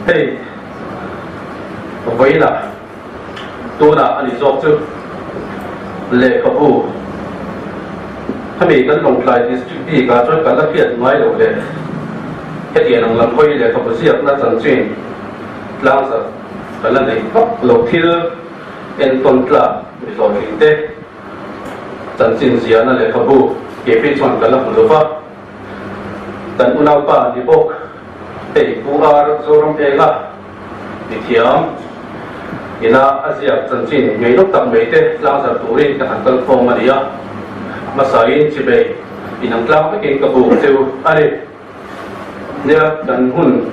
Hei vawiinah tunah a ni zawk chu lehkhabu hemi kan Lawngtlai District bikah chuan kan la hriat ngai lo leh hetiang ang lam hawi lehkhabu ziakna chanchin tlangzarh kan la neih vak lo thil entawn tlak mi hlawhtling te chanchin ziahna lehkhabu kei phei chuan kan la hmu lo va. Kan unaupa ni bawk hei Pu Ar Zoram Enga mithiam ina a ziak chanchin ngei lawk tak mai te tlangzarh turin ka han kal khawm a ni a, hmasain chibei inang tlang vekin ka buk cheu a ni. Nia kan hun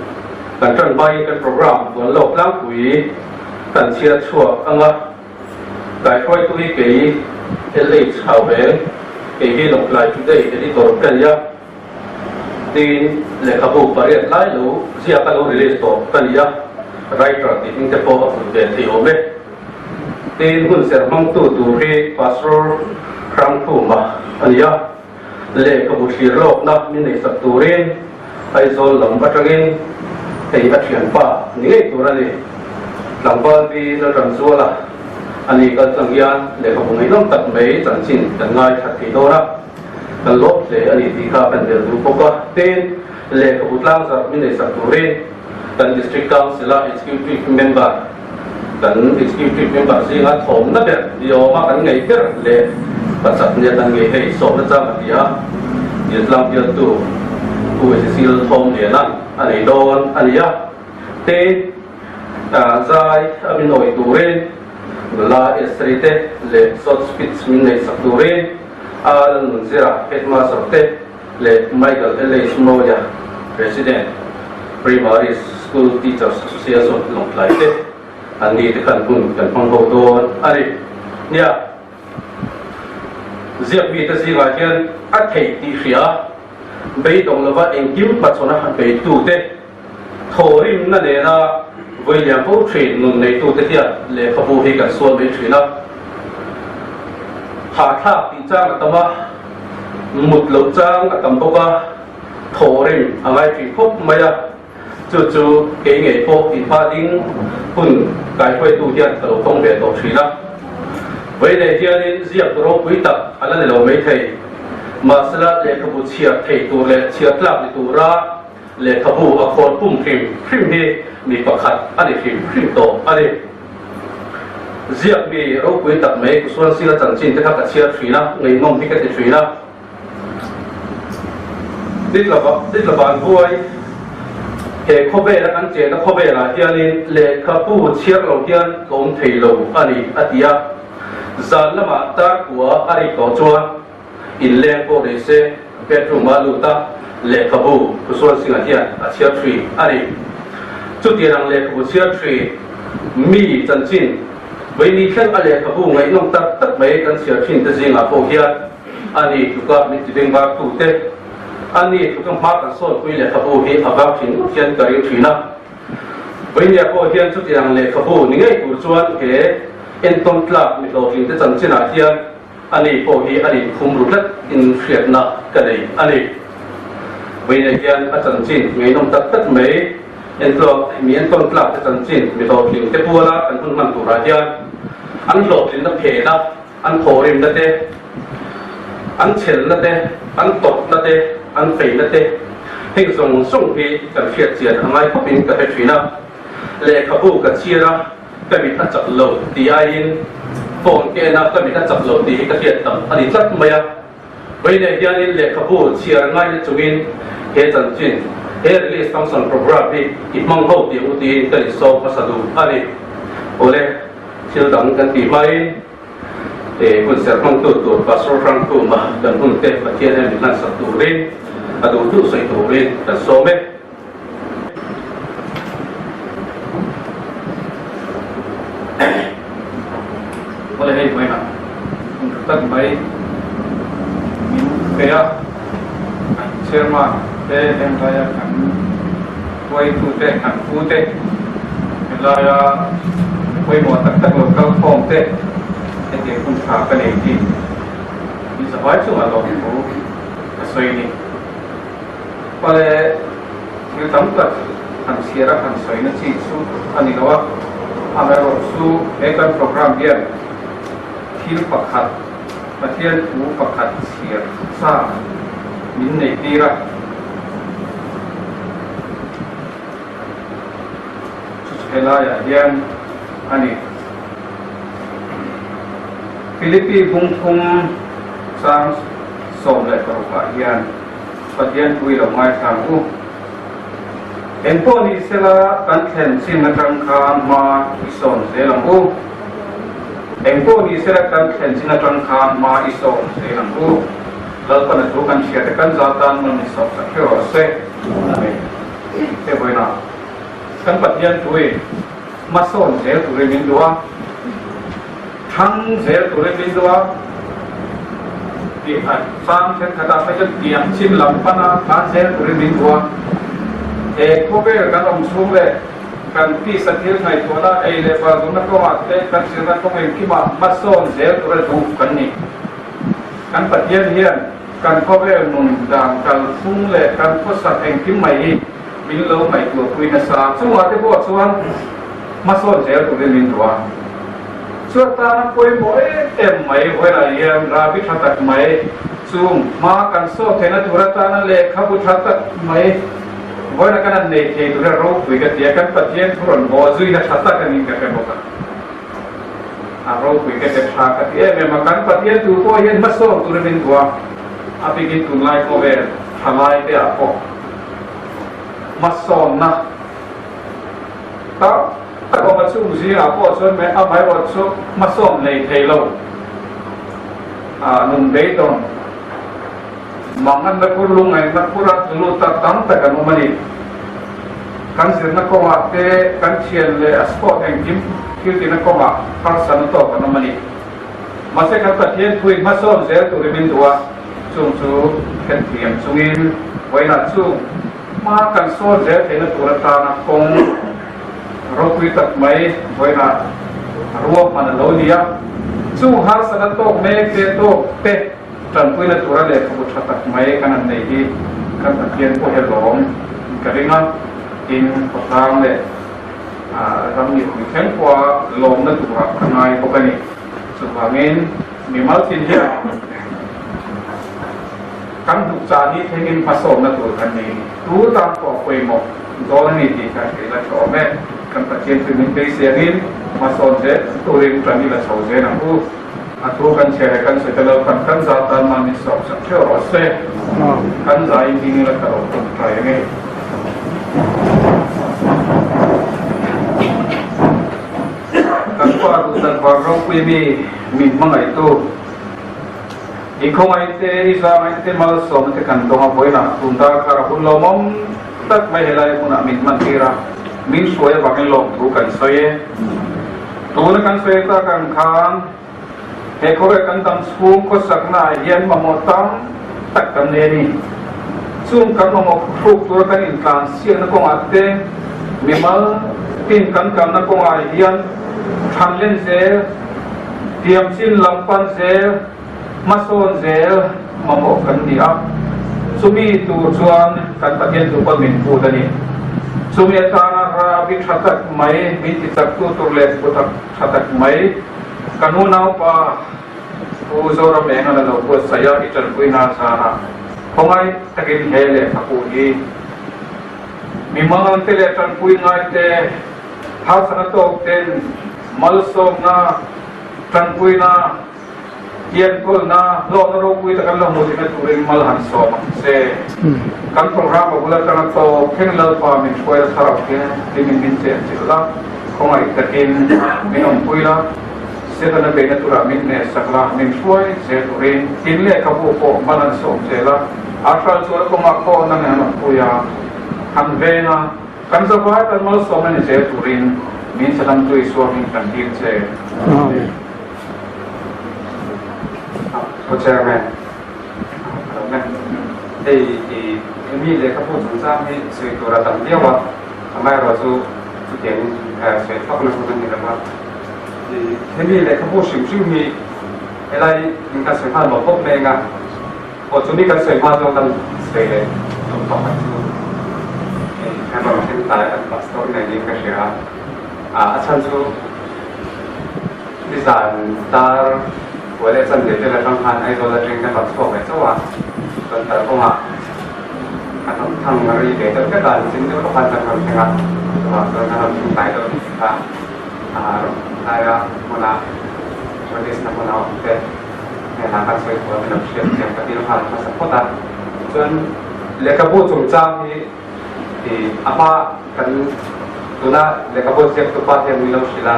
kan tan hmain kan program tuan lawk tlangpui kan chhiat chhuak anga. Kaihruaitu hi kei LH Hauheng, kei hi Lawngtlai Today editor ka ni a, tin lehkhabu pariat lai lo ziak a lo release tawh ka ni a, writer tih hming te pawh a put ve thei awm e. Tin hun ser hmangtu tur hi Pastor Hrangkhuma a ni a, lehkhabu thlir lawkna min neihsak turin Aizawl lam atangin hei a thianpa ni ngei tur a ni. Tlangval pi Lalramzuala a ni kal chang hian lehkhabu ngaihnawm tak mai chanchin kan ngaithla thei dawn a, kan lawp hle a ni tih kha kan belh duh bawk a. Tin, lehkhabu tlangzarh min neihsak turin kan District Council-a Executive Member, Kan Executive Member zinga thawmna ber ni awma kan ngaih ber leh pachak nia kan ngaih hei sawmna chang a ti a, Diltlang bialtu Pu Cecil Thawmliana a nei dawn a ni a, tin zai a min awih turin nula Esther-i te leh short speech min neihsak turin a Lalnunzira Headmaster te leh Michael LH Mawia, President, Primary School Teachers Association Lawngtlai te an ni te khan hun kan hmang ho dawn a ni. Nia, ziak mite zingah hian a theih tih hria, beidawng lova engkim hmachhawn a beitute, thawhrimna nena vawi liam fo thin nun neitute hian lehkhabu hi kan sual mai thin a. Hahthlak tih chang a tam a, mut loh chang a tam bawk a, thawhrim a ngai thin khawp mai a. Chu chu kei ngei pawh inhma ding hun kaihruaitu hian ka lo tawng ve tawh thin a. Vawi nei hianin ziak ropui tak a la ni lo maithei. Mahsela lehkhabu chhiar thei tur leh chhiar tlak ni tura Lehkhabu a khawl pum hrim hrim hi mi pakhat a ni hrim hrim tawh a ni. Ziak mi ropui tak mai Kusuan Singh-a chanchin te kha ka chhiar thin a, ngaihnawm hi ka ti thin a. Ditlavan Vuai, He khawvela kan chenna khawvelah hianin lehkhabu chhiar lo hian ka awm thei lo a ni, a ti a. Zan lamah tar kua a rik tawh chuan Inleng pawh nei se bedroom a lut a, lehkhabu Khusuan Singh-a hian a chhiar thin a ni. Chutiang lehkhabu chhiar thin mi chanchin vaini thleng a lehkhabu ngaihnawm tak tak mai kan chhiar thin te zingah pawh hian a ni tluka min ti bengvar tu te, a ni tluka hma kan sawnpui lehkhabu hi a vang thin ngawt hian ka ring thin a. Vainia pawh hian chutiang lehkhabu ni ngei tur chuan he entawn tlak mi hlawhtling te chanchinah hian Ani pawh hi a inkhum ru tlat in hriatna ka nei a ni. Vawiinah hian a chanchin ngaihnawm tak tak mai entlawk mi entawn tlak te chanchin mi hlawhtling te puala kan hun hman turah hian an hlawhtlinna phena, an thawhrimna te, an chhelna te, an tawrhna te, an feina te heng zawng zawng hi kan hriat chian a ngai khawpin ka hre thin a. Lehkhabu ka chhiar a. Ka mit a chak lo tih aiin phone ka en a, ka mit a chak lo tih hi ka hriat tam a ni tlat mai a. Vawiinah hianin lehkhabu chhiar ngaina chungin he chanchin, he release function program hi i hmang ho tih u tiin ka insawm hmasa duh a ni. Awle, thil dang kan tih hmain hun serh hmangtu tur Pastor Hrangkhuma kan hun te Pathian hian min hlansak turin a duh duh sawi turin kan sawm e. Awle hei vawiinah hun tha tak mai min pe a, kan chairman te heng laia kan hruaitu te, kan pu te, helaia mi pawimawh tak tak lo kal khawm te hetiang hun tha ka nei hi min zavai chungah lawmthu ka sawi a ni. Awle thil tam tak. han chhiar a han sawina chi chu a ni lo a, amaherawhchu he kan programme hian thil pakhat, Pathian thu pakhat chhiar sa min neih tir a. Chu chu helaiah hian a ni. Philippi bungthum chang 16 ah hian Pathian pui lo ngaithla ang u. Engpawh ni sela kan thlen chin atang khan hma i sawn zel ang u. Engpawh ni sela kan thlen chin atang khan hma i sawn zel ang u. Lalpana thu kan hriat e kan za tan man i sawm sak hreuh rawh se. Amen. He vawiinah kan Pathian tui hma sawn zel turin min duh a, thang zel turin min duh a tih a chang thenkhatah phei chuan tiang chin lam pana tlan zel turin min duh a. He khawvel kan awm chhung leh kan tisa thil ngaihtuahna ei leh bar duhna kawngah te kan zirna kawng engkimah hma sawn zel tura duh kan ni. Kan Pathian hian kan khawvel nun dan kalphung leh kan khawsak engkim mai hi min lo ngaihtuahpui nasa. Chungah te pawh chuan hmasawn zel turin min duh a. Chuatana pawimawh em em mai vawilah hian Rabi tha tak mai chung hma kan sawt theihna tur atana lehkhabu tha tak mai vawilah kan han nei thei tura ropui ka ti a, kan Pathian thu rawn bawh zuina tha tak a niin ka hre bawk a. A ropui ka ti tha ka ti em em a, kan Pathian thu pawh hian hmasawn turin min duh a, a bikin tunlai khawvel thalai te ah pawh hmasawnna tam tak awm a, chung zingah pawh chuan meh amaherawh chu hmasawn nei thei lo nun beidawng manganna kur lungngaihna kura tlu tak tam tak an awm a ni. Kan zirna kawngah te kan thian leh a sport engkim thil tina kawngah harsatna tawk an awm a ni. Mahse kan Pathian thuin hmasawn zel turin min duh a, chung chu hrethiam chungin vawiinah chung hma kan sawn zel theihna tur atana kawng ropui tak mai vawiinah ruahman a lo ni a. Chung harsatna tawk mek te tawk te tanpuina tura lehkhabu tha tak mai kan han nei hi kan Pathian pawh hi a lawm ka ring a, tin khawtlang leh ram mipui thleng pawha lawmna turah ka ngai bawk a ni. Chuvangin mimal thin hian kan duh chah ni thlengin hmasawmna tur kan nei ni. Tu tan pawh a pawimawh dawn a ni tih kan hrilh a tha awm e. Kan Pathian chu min beisei angin hmasawn zel turin kan ila chho zel ang u. A thu kan chhiar leh kan sawi te lo kan kan zah tan mah min sawm sak theuh rawh se. Kan zah in ding ila ka lo tum trai ange. Kan pa duhtak vang ropui mi min hmangaihtu i khawngaihte, i zangaihte malsawmna te kan dawng a, vawiinah tun darkar a hun lawmawm tak mai helai hmunah min hman tir a, min hruai avangin lawmthu kan sawi e. Tuna kan sawi tak ang khan he khawvel kan dam chhung khawsakna ah hian mamawh tam tak kan nei a ni. Chung kan mamawh hruk tura kan intlan siakna kawngah te, mimal tin kan kalna kawngah hian than len zel, tiam chin lam pan zel, hmasawn zel mamawh kan ni a. Chumi tur chuan kan Pathian thu pawn min phut a ni. Chumi atana Rabi tha tak mai min ti chaktu tur leh thu tak tha tak mai kan unaupa Pu Zoram Engan a lo buatsaih a, i tanpuina zara khawngaih takin he lehkhabu hi mi mangangte leh tanpui ngaite harsatna tawk ten malsawmna, tanpuina, Tiankawlna hlawhna ropui tak an lo hmuh theihna turin mal han sawm ang che. Kan program a bul atanga tawp thleng Lalpa min hruaina thlarau thianghlimin min chen chilh la, khawngaih takin min awmpui la, Setana beihna turah min hnehsak la, min hruai zel turin tin lehkhabu pawh mal an sawm che la, a hral chuan kawngah pawh nang an awmpui a, han veng a, kan zavai kan malsawm a ni zel turin min salam Isua hming kan dil che. Amen. Pu Chairman, hei i mi lehkhabu chungchang hi sawi tur a tam viau a, amaherawh chu chutiang sawi fak na hun a ni lo va. Hemi lehkhabu hrim hrim hi helai in kan sawi nghal mawp mawp mai ang a, aw chumi kan sawi hma chuan kan sawi leh tum pakhat chu. kan rawn thleng tlai kan pastor nen in ka hria a, a chhan chu nizan tar puai leh chan leh vel atang khan Aizawl atangin kan rawn chhuak ve chauh a, chuan kalkawngah kan rawn thang ri ve deuh vek a, nichin deuh lawk khan kan rawn thleng a, chuvang chuan kan rawn thleng tlai deuh tih kha a laia hmuna release na hmuna awm te hnenah kan sawi thu a min lo hriat thiam ka dil nghal hmasa phawt a, chuan lehkhabu chungchang hi ih a hma kan tuna lehkhabu ziaktu pa hian min lo hrilh a,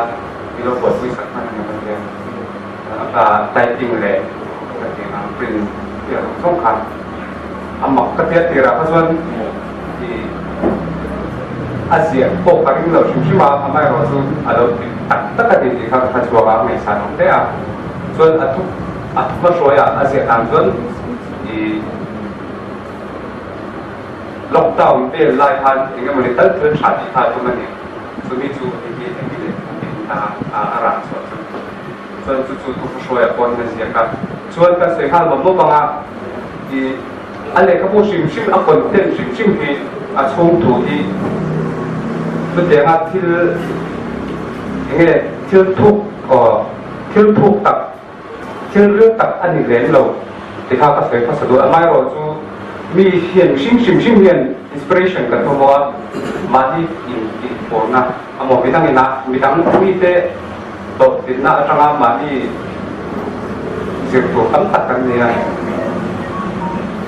min lo buaipui sak hman a ni maw tia a typing leh ka tih ang print tih ang zawng khan a mak ka tia tirah kha chuan ih a ziah pawh ka ring lo hrim hrim a, amaherawh chu a lo ti tak tak a ni tih kha ka hre chhuak a, a ngaihsan awm hle a, chuan a thu a hmahruaia a ziah dan chuan ih lockdown vel lai khan eng emawni tal thil tha tih kha a tum a ni, chumi chu hei hi eng nge leh eng ta a a rah chhuah chu chuan chu chu thu hmahruaia pawhin a ziak a, chuan kan sawi nghal mawp mawp ang a ih. A lehkhabu hrim hrim, a content hrim hrim hi a chhung thu hi chutianga thil enge thil thuk aw thil thuk tak, thil ril tak a ni lem lo ti kha ka sawi hmasa duh. Amaherawh chu mi hian mihring hrim hrim hian inspiration kan hmu a, mahni in inpawrna amaw midang ina midang mite hlawhtlinna atanga mahni zir tur tam tak kan nei a,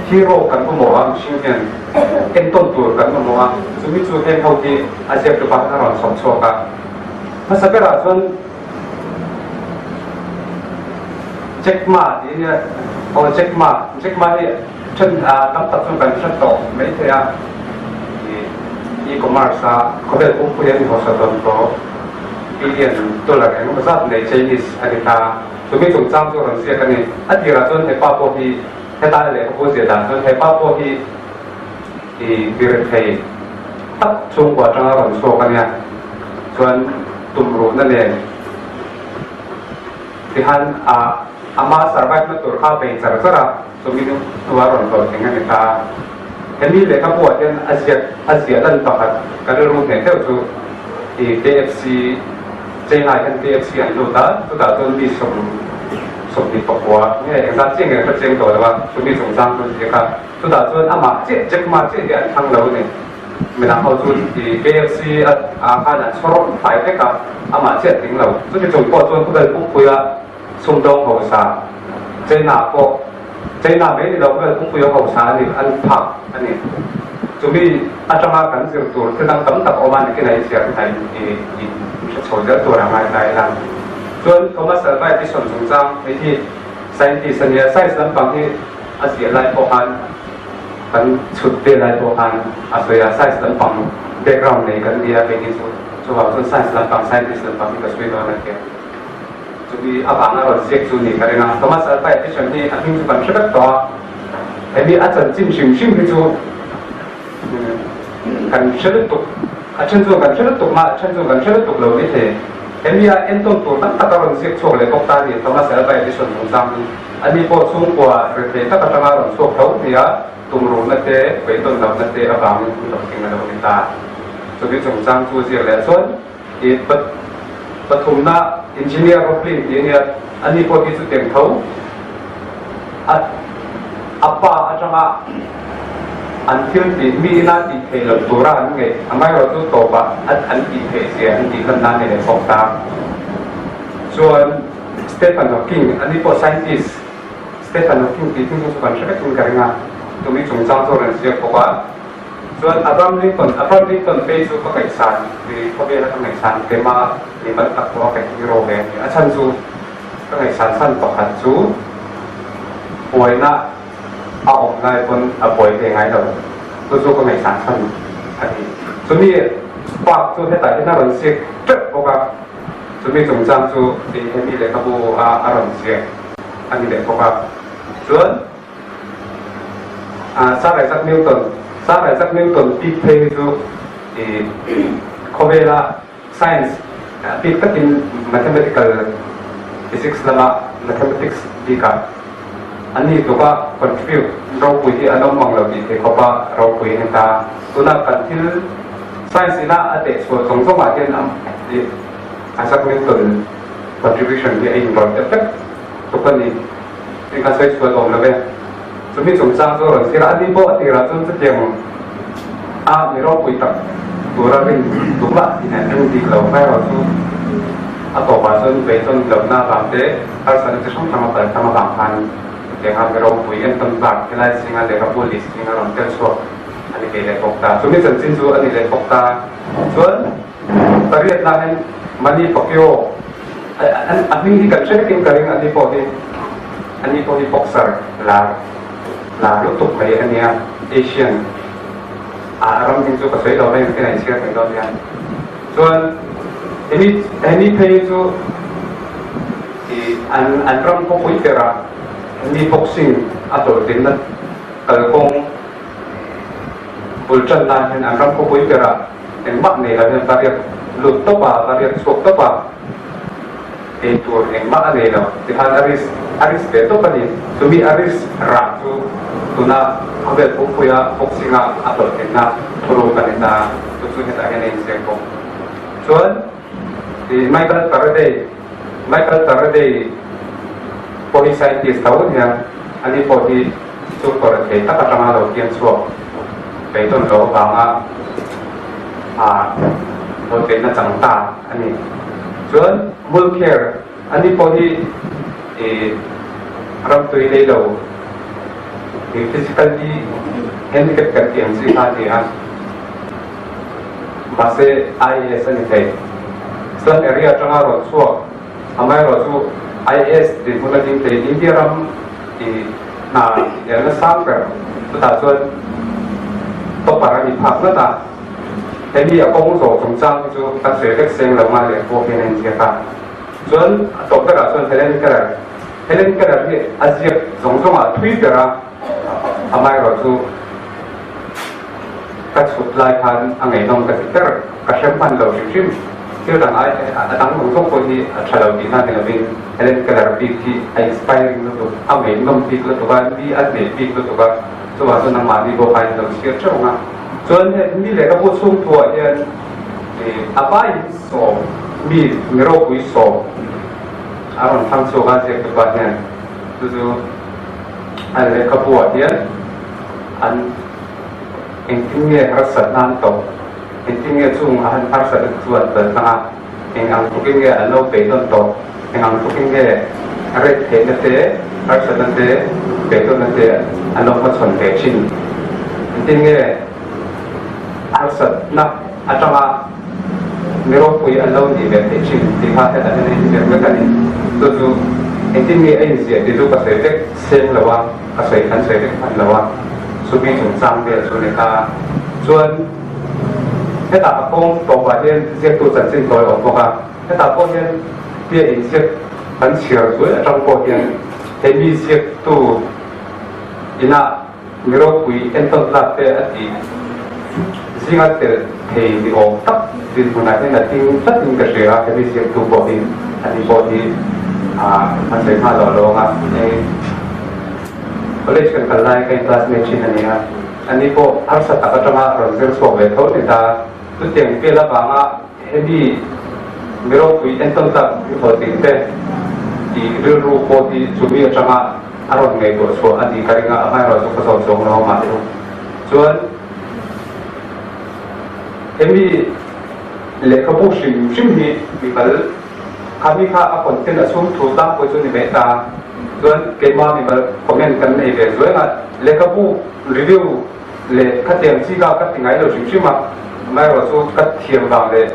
hero kan mamawh a, mihring hian entawn tur kan mamawh a, chumi chu heng ho hi a ziak tupa khan a rawn chhawp chhuak a. Hmasa berah chuan Jack Ma tih ania, aw Jack Ma, Jack Ma hi then tam tak chuan kan hre tawh maithei a, e-commerce a khawvel pumpuia mi hausa tawn tawh. Billion dollar eng emaw zat nei Chinese a ni ta. Chumi chungchang chu rawn ziak a ni. A tirah chuan he pa pawh hi heta lehkhabu ziah dan chuan he pa pawh hi i vir thei tak chhungkua atanga rawn chhuak a nia. Chuan tumruhna nen tihan a ama survive na tur kha bei char char a, chumi hnuah rawn hlawhtling a ni ta. Hemi lehkhabu ah hian a ziak a ziah lan pakhat ka rilru hneh deuh chu i KFC China ah hian KFC an lut a, chutah chuan mi 24 nge engzat chiah nge ka chiang tawh lo a, chumi chungchang chu ziak a, chutah chuan amah chiah Jack Ma chiah hi an thlang lo a ni. Midang ho chu i KFC ah khan an chhawr fai vek a, amah chiah tling lo. Chuti chung pawh chuan khawvel pumpuia Sumdawng hausa, China pawh China mai ni lo khawvel pumpuia hausa a ni, an phak a ni. Chumi atanga kan zir tur thil dang tam tak a awm a, nikin a inchhiar hna in i hre chho zel tur a ngai ta ila. Chuan Thomas Alva Edison chungchang hei hi scientist a nia, science lampang hi a ziah lai pawh khan kan chhut ve lai pawh khan a sawi a, science lampang background nei kan nia kei hi chu, chuvang chuan science lampang scientist lampang hi ka sawi dawn a tia. Chumi avanga rawn ziak chu ni ka ring a, Thomas Alva Edison hi a hming chu kan hre vek tawh a, hemi a chanchin hrim hrim hi chu kan hre lutuk, a then chuan kan hre lutuk mah, a then chuan kan hre lutuk lo ni thei. Hemi a entawn tur tam tak a rawn ziak chhuak leh bawk ta a ni, Thomas Alva Edison chungchang hi. Ani pawh chhungkua rethei tak atanga rawn chhuak tho ni a, tumruhna te, beidawn lohna te avangin hun hlawhtling a lo ni ta. Chumi chungchang chu ziak leh chuan, I pathumna Engineer Roblin tih a nia, ani pawh hi chutiang tho a a pa atanga an thil tih mi ina tih theih loh tura an ngaih amaherawh chu tawpah an tih theih zia an tih lan nan a leh bawk ta. Chuan Stephen Hawking ani pawh scientist Stephen Hawking tih thil chu kan hre vekin ka ring a, tumi chungchang chu a rawn ziak bawk a. Chuan Abraham Lincoln, Abraham Lincoln phei chu ka ngaihsan ri khawvela ka ngaihsan tema mi mal tak pawh a ka hero ve a ni. A chhan chu ka ngaihsan chhan pakhat chu buaina a awm lai pawn a buai ve ngai lo. Chu chu ka ngaihsan chhan a ni. Chumi spark chu hetah hian a rawn ziak teuh bawk a, chumi chungchang chu hemi lehkhabu a a rawn ziak a ni leh bawk a. Chuan. Sir Isaac Newton, Sir Isaac Newton bik phei hi chu khawvela science bik takin mathematical physics lama mathematics bikah Anni tluka contribute ropui hi an awm mang lo tih thei khawpa ropui a ni ta. Tuna kan thil science ina a teh chhuah zawng zawngah hian Isaac Newton contribution hi a inrawlh deuh vek tluk a ni. Heng kha sawi chhuat awm lo ve. Chumi chungchang chu rawn thlir a, ani pawh a tirah chuan chutiang a mi ropui tak tura rin tumah in an ring bik lo. Amaherawh chu a tawpah chuan beidawn lohna avang te, harsatna chi hrang hrang a kal tlang avang khan chutiang a mi ropui entawn tlak helai zinga lehkhabu list zinga rawn tel chhuak a ni ve leh bawk ta. Chumi chanchin chu a ni leh bawk ta. Chuan pariatna hian Manny Pacquiao a hming hi kan hre vekin ka ring ani pawh hi ani pawh hi boxer lar lar lutuk mai a nia Asian ah ram hming chu ka sawi lo mai engtin a inchhiar thei dawn nia chuan hemi hemi phei chu ih an an ram khawpui berah hemi boxing a hlawhtlinna kalkawng bul tan nan hian an ram khawpui berah Engmah nei lo hian va riak lut tawp a, va riak chhuak tawp a, ei tur engmah a nei lo. Tikhan a risk a risk ve tawp a ni. Chumi a risk rah chu tuna khawvel pumpuia boxing-a a hlawhtlinna thuruk a ni ta. Chu chu hetah hian a inziak bawk. Chuan ih Michael Faraday, Michael Faraday pawh hi scientist tho a nia, ani pawh hi Chu kawr thei tak atanga lo piang chhuak beidawn loh avanga ah hlawhtlinna chang ta a ni. Chuan Mulcair ani pawh hi ih ramtui lei lo ih physically handicap kan tih ang chi kha a ni a, mahse IAS a ni thei. Slum area atanga rawn chhuak Amaherawhchu IAS dinhmun a ding thei India ram i hna inelna sang ber chutah chuan topper a ni phak ngat a. Hemi a kawng zawh chungchang hi chu kan sawi vek seng lo nga leh pawh hian a inziak a. Chuan a tawp berah chuan Helen Keller. Helen Keller hi a ziak zawng zawngah thui ber a, amaherawhchu ka chhut lai khan a ngaihnawm ka ti ber, ka hrem hman lo hrim hrim. Thil dang ai a dang zawng zawng pawh hi a tha lo tihna ni lovin Helen Keller bik hi a inspiring lutuk, a ngaihnawm bik lutuk a, mi a hneh bik lutuk a, chuvang chuan nangmahni pawh kha in lo chhiar teuh ang a. Chuan hei mi lehkhabu chhung thuah hian a vaiin sawm mi mi ropui sawm a rawn thlang chhuak a ziaktupa hian chu chu a lehkhabuah hian an engtin nge harsatna an tawh. Engtin nge chung a han harsat na chu an kal tlang a, eng ang tlukin nge an lo beidawn tawh, eng ang tlukin nge ret theihna te, harsatna te, beidawnna te an lo hmachhawn ve thin. Engtin nge harsatna atanga mi ropui an lo nih ve theih thin tih kha hetah hian a inziak vek a ni. Chu chu engtin nge a inziah tih chu ka sawi vek seng lo a, ka sawi kan sawi vek hman lo a, chumi chungchang vel chu ni ta chuan. Hetah a kawng tawpah hian ziaktu chanchin tawi a awm bawk a, hetah pawh hian tia inziak kan chhiar zuai atang pawh hian he mi ziaktu inah mi ropui entawn tlak te a tih zinga tel thei ni awm tak dinhmunah hian a ding tlatin ka hria a, he mi ziaktu pawh hi ani pawh hi a sawi nghal loh lo ang a, college kan kal lai ka in classmate thin a ni a. Ani pawh harsa tak atanga rawn zir chhuak ve tho ni ta. Chutiang vel avanga hemi mi ropui entawn tlak mi hlawhtling te tih rilru pawh hi chumi atanga a rawn ngaihtuah chhuah a nih ka ring a, amaherawh chu ka zawt zawng lo amah chu. Chuan hemi lehkhabu hrim hrim hi mimal khami kha a content a chhung thu tlangpui chu ni mai ta. Chuan keimah mimal comment kan nei ve zuai a, lehkhabu review leh khatiang chi kha ka ti ngai lo hrim hrim a, amaherawh chu ka thiam vang leh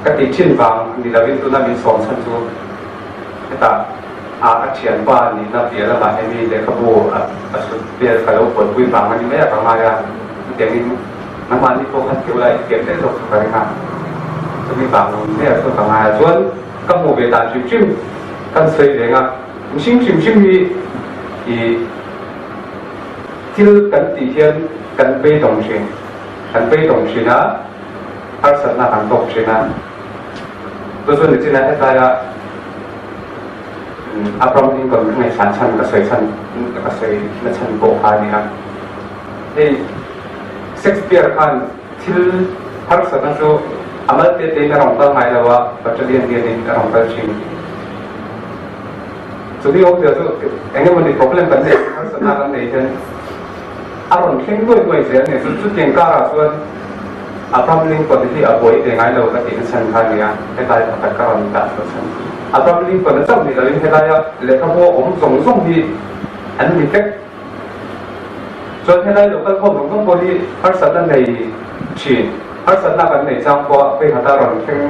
ka tih thin vang ni lovin tuna min sawm chhan chu hetah a a thianpa nihna piah lamah hemi lehkhabu a chhut vel ka lo buaipui vang a ni mai a ka ngai a, chutiangin nangmahni pawh khan ti ula inthiam daih zawk chu ka ring a, chumi vang maiah chuan ka ngai a, chuan ka hmuh ve dan hrim hrim kan sawi reng a, mihring hrim hrim hi ih Thil kan tih hian kan beidawng thin, kan beidawng thin a, harsatna kan tawk thin a. Chu chu nichinah hetlaia Abraham Lincoln ka ngaihsan chhan, ka sawi chhan, ka sawi na chhan pawh kha a ni a. Hei Shakespeare khan thil harsatna chu a mal te tein a rawn kal ngai lo a, battalion lianin a rawn kal thin. Chumi awmzia chu eng emawni problem kan neih, harsatna kan neih hian a rawn thleng nuai nuai zel a ni. Chu chutiang karah chuan Abraham Lincoln hi a buai ve ngai lo ka tih nachhan kha a ni a, helai pakhat ka rawn dah chhuah chhan. Abraham Lincoln a chauh ni loin helaia lehkhabu a awm zawng zawng hi an ni vek. Chuan helai local khawm zawng zawng pawh hi harsatna nei thin, harsatna kan nei chang pawh phei khata rawn thleng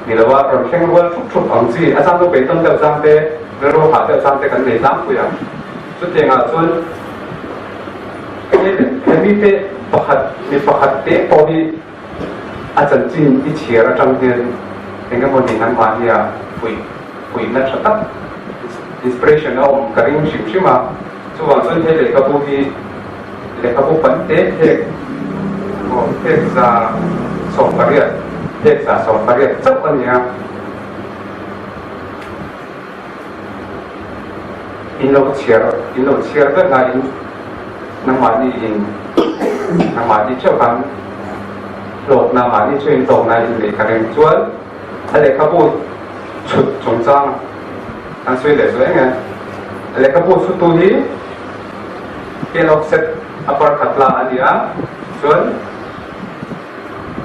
ni lo a, rawn thleng rual thup thup ang chi, a chang chu beitawn deuh chang te, rilru hah deuh chang te kan nei tlangpui ang. Chutiangah chuan he mite pakhat, mi pakhat te pawh hi a chanchin i chhiar atang hian eng emaw ni nangmahni ah puih puihna tha tak inspiration a awm ka ring hrim hrim a, chuvang chuan he lehkhabu hi lehkhabu pan te phek aw phek 180 phek 180 chauh a ni a. In lo chhiar in lo chhiar vek a in nangmahni in nangmahni theuh khan hlawkna mahni theuh in hlawkna in neih ka ring chuan a lehkhabu chhut chungchang kan sawi leh zuai eng e a lehkhabu chhuttu hi Ken Offset a parkhat la a ni a chuan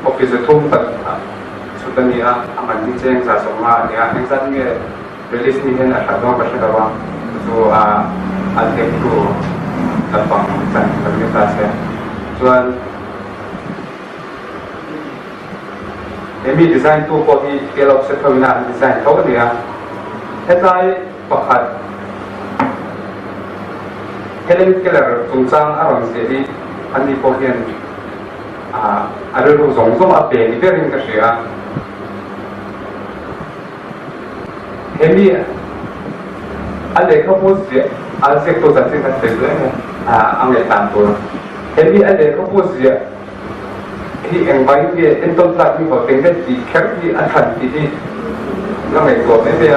Coffee 300 kan chhut a ni a, a man hi cheng 150 a ni a, engzat nge release ni hian a hlat dawn ka hre lo a, chu chu a an hektu lampang chan kan ni ta che. Chuan he mi design tu pawh hi Kel Offset ho ina an design tho a ni a, hetlai pakhat Helen Keller chungchang a rawn ziah hi ani pawh hian a rilru zawng zawng a pe ni berin ka hria. He mi a lehkhabu ziah a ziaktu chanchin kan sawi duh em em a ngaihdan tur. He mi a lehkhabu ziah hi engvangin nge entawn tlak mi ho teng nge tih kher hi a thlan tih hi ka ngaihtuah mai mai a.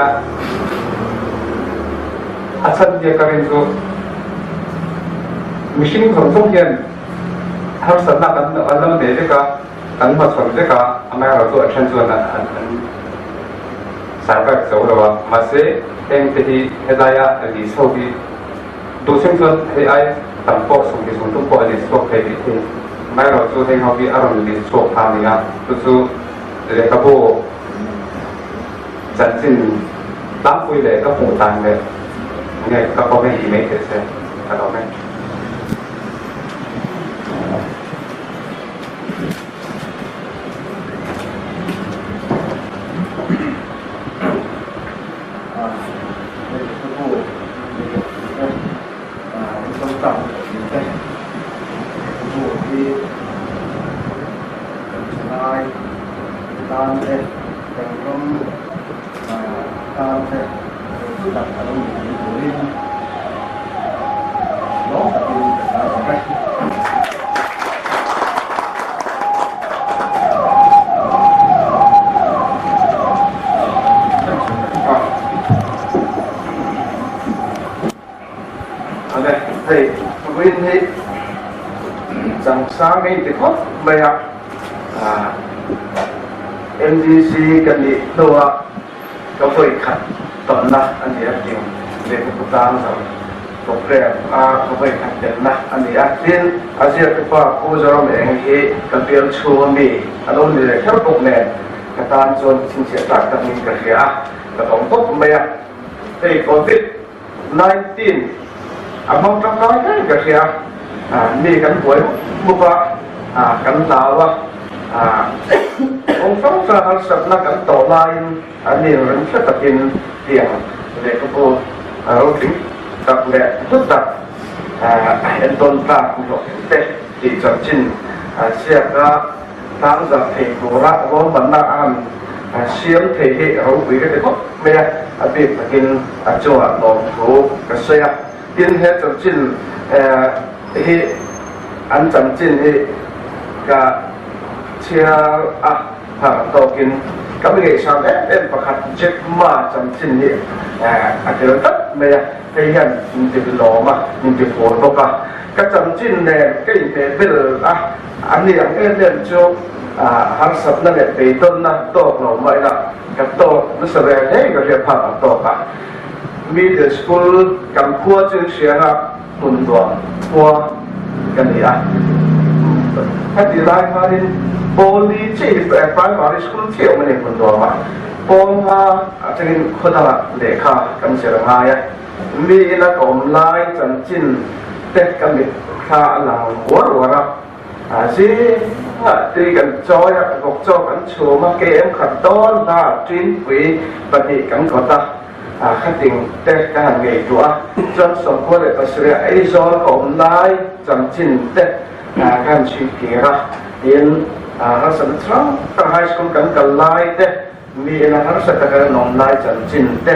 A chhan nia ka rin chu mihring zawng zawng hian harsatna kan an lo nei vek a, kan hmachhawn vek a, amaherawhchu a then chuan an an survive zo lo a, mahse heng te hi helaia list ho hi duhseng chuan hei ai tam pawh sawmhnih sawmthum pawh a list chhuak thei mai thei, amaherawhchu heng ho hi a rawn list chhuak kha a ni a, chu chu lehkhabu chanchin tlangpui leh ka hmuh dan leh nge ka comment ti mai theih se ka lo mai. Lawm takin ka tar bawk e. Awle, hei vawiin hi changsang a inti khawp mai a, MDC ka nih hnuah Ka vawi khat tawnna a ni a tih lehkhabu tang zo program a ka vawi khat telna a ni a. Tin, a ziaktupa Pu Zoram Eng hi ka bial chhunga mi a lo ni leh kher bawk nen ka tan chuan chhinchhiah tlak takin ka hria a, ka tawng tawp mai a. Hei Covid 19 a hmang tangkai hle ka hria a, mi kan buai mup mup a, kan hlau a, kawng hrang hrang harsatna kan tawh laiin an inrem hre takin tiang lehkhabu rotling tak leh hlu tak entawn tlak hlawhtling te tih chanchin ziak a. Tlangzarh thei tura ruahmanna a han siam thei hi ropui ka ti khawp mai a, a bik takin a chungah lawmthu ka sawi a. Tin, he chanchin hi an chanchin hi ka chhiar a, harh tawkin. Ka mi ngaihsam em em pakhat Jack Ma chanchin hi a tel tlat mai a, hei hian min ti lawm a, min ti fur bawk a. Ka chanchin nen ka inhmeh bel a, a ni ang em em chu harsatna leh beidawnna tawk lo mah ila ka tawk nasa ve hle in ka hriat phak ang tawk a. Middle school kan khua chu inhrianga hmun nuam khua ka ni a. Heti lai khanin Pawli chiah hi primary school chiah awm a ni hmun nuamah. Pawnga atangin khaw dangah lehkha kan zir a ngai a. Mi ina ka awm lai chanchin te ka mit thla a lang uar uar a. Zingah tui kan chawi a, vawk chaw kan chhum a, KM khat dawn hla tinpui pahnih kan kawt a, khating te ka han ngaihtuah a, chuan 97 ah Aizawl ka awm lai chanchin te ka han chhui kir a, tin harsatna hrang hrang high school kan kal lai te, Mi ina harsa taka kan awm lai chanchin te,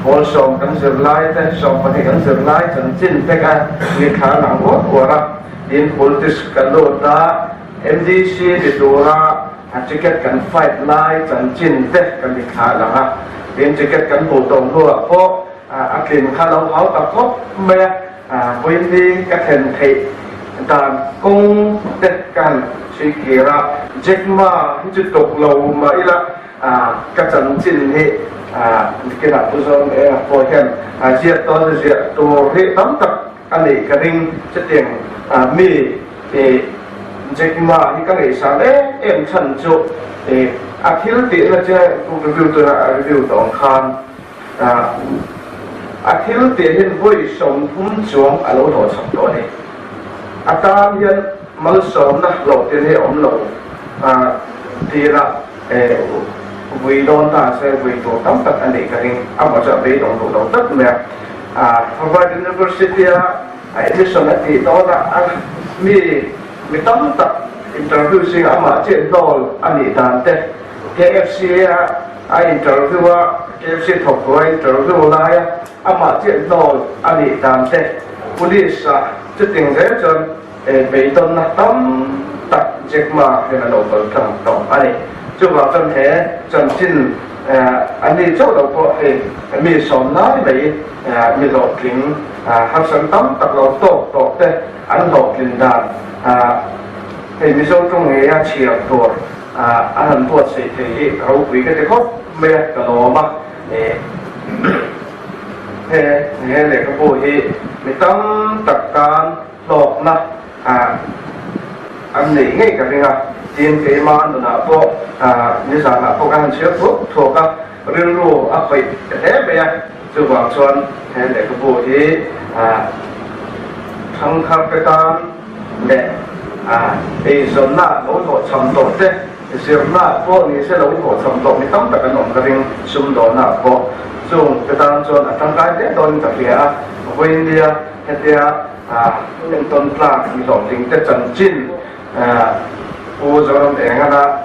pawl sawm kan zir lai te, 12 kan zir lai chanchin te kha mitthla a lang uar uar a. Tin, politics ka lut a, MDC ni tura ticket kan fight lai chanchin te ka mitthla a lang a. Tin, ticket kan hmuh tawh hnuah pawh a tlin kha lo hau ta khawp mai a. Vawiin ka thlen theih dan kawng te ka han chhui kir a, Jack Ma hi chu tuk lo mah ila ka chanchin hi nikinah Pu Zawng Enga pawh hian ziah tawn ziah tur hi tam tak a neih ka ring. Chutiang mi Jack Ma hi ka ngaihsan em em chhan chu a thil tihna che review tuna a review tawh ang khan A thil tih hian vawi 30 chuang a lo hlawhchham tawh a ni. A tan hian malsawmna hlawhtlin hi a awm lo tir a, vui dawn ta se vui tur tam tak a nih ka ring. Amah chu a beidawng duh lo tlat mai a. Harvard University-a admission a tih dawn a, mi mi tam tak interview zingah amah chiah hnawl a nih dan te, KFC-a A interview a, KFC thawktu a interview laia amah chiah hnawl a nih dan te, Police ah chuting zel chuan beidawnna tam tak Jack Ma hian a lo kal tlang tawh a ni. Chuvang chuan he chanchin a ni chauh lo pawh hei mi sawm lai mai mi hlawhtling harsatna tam tak lo tawk tawh te an hlawhtlin dan hei Mizo tawng ngeia chhiar tur A han buatsaih thei hi ropui ka ti khawp mai a, ka lawm a. He he lehkhabu hi mi tam tak tan hlawkna an neih ngei ka ring a, tin keima nunah pawh nizanah pawh ka han chhiar thuak thuak a, rilru a khawih hle mai a, chuvang chuan he lehkhabu hi thangthar te tan leh eizawnna lo hlawhchham tawh te, zirna pawh ni se lo hlawhchham tawh mi tam tak an awm ka ring, sumdawnah pawh chung te tan chuan a tangkai hle dawnin ka hria a, vawiinnia hetia entawn tlak mi hlawhtling te chanchin Pu Zoram Engana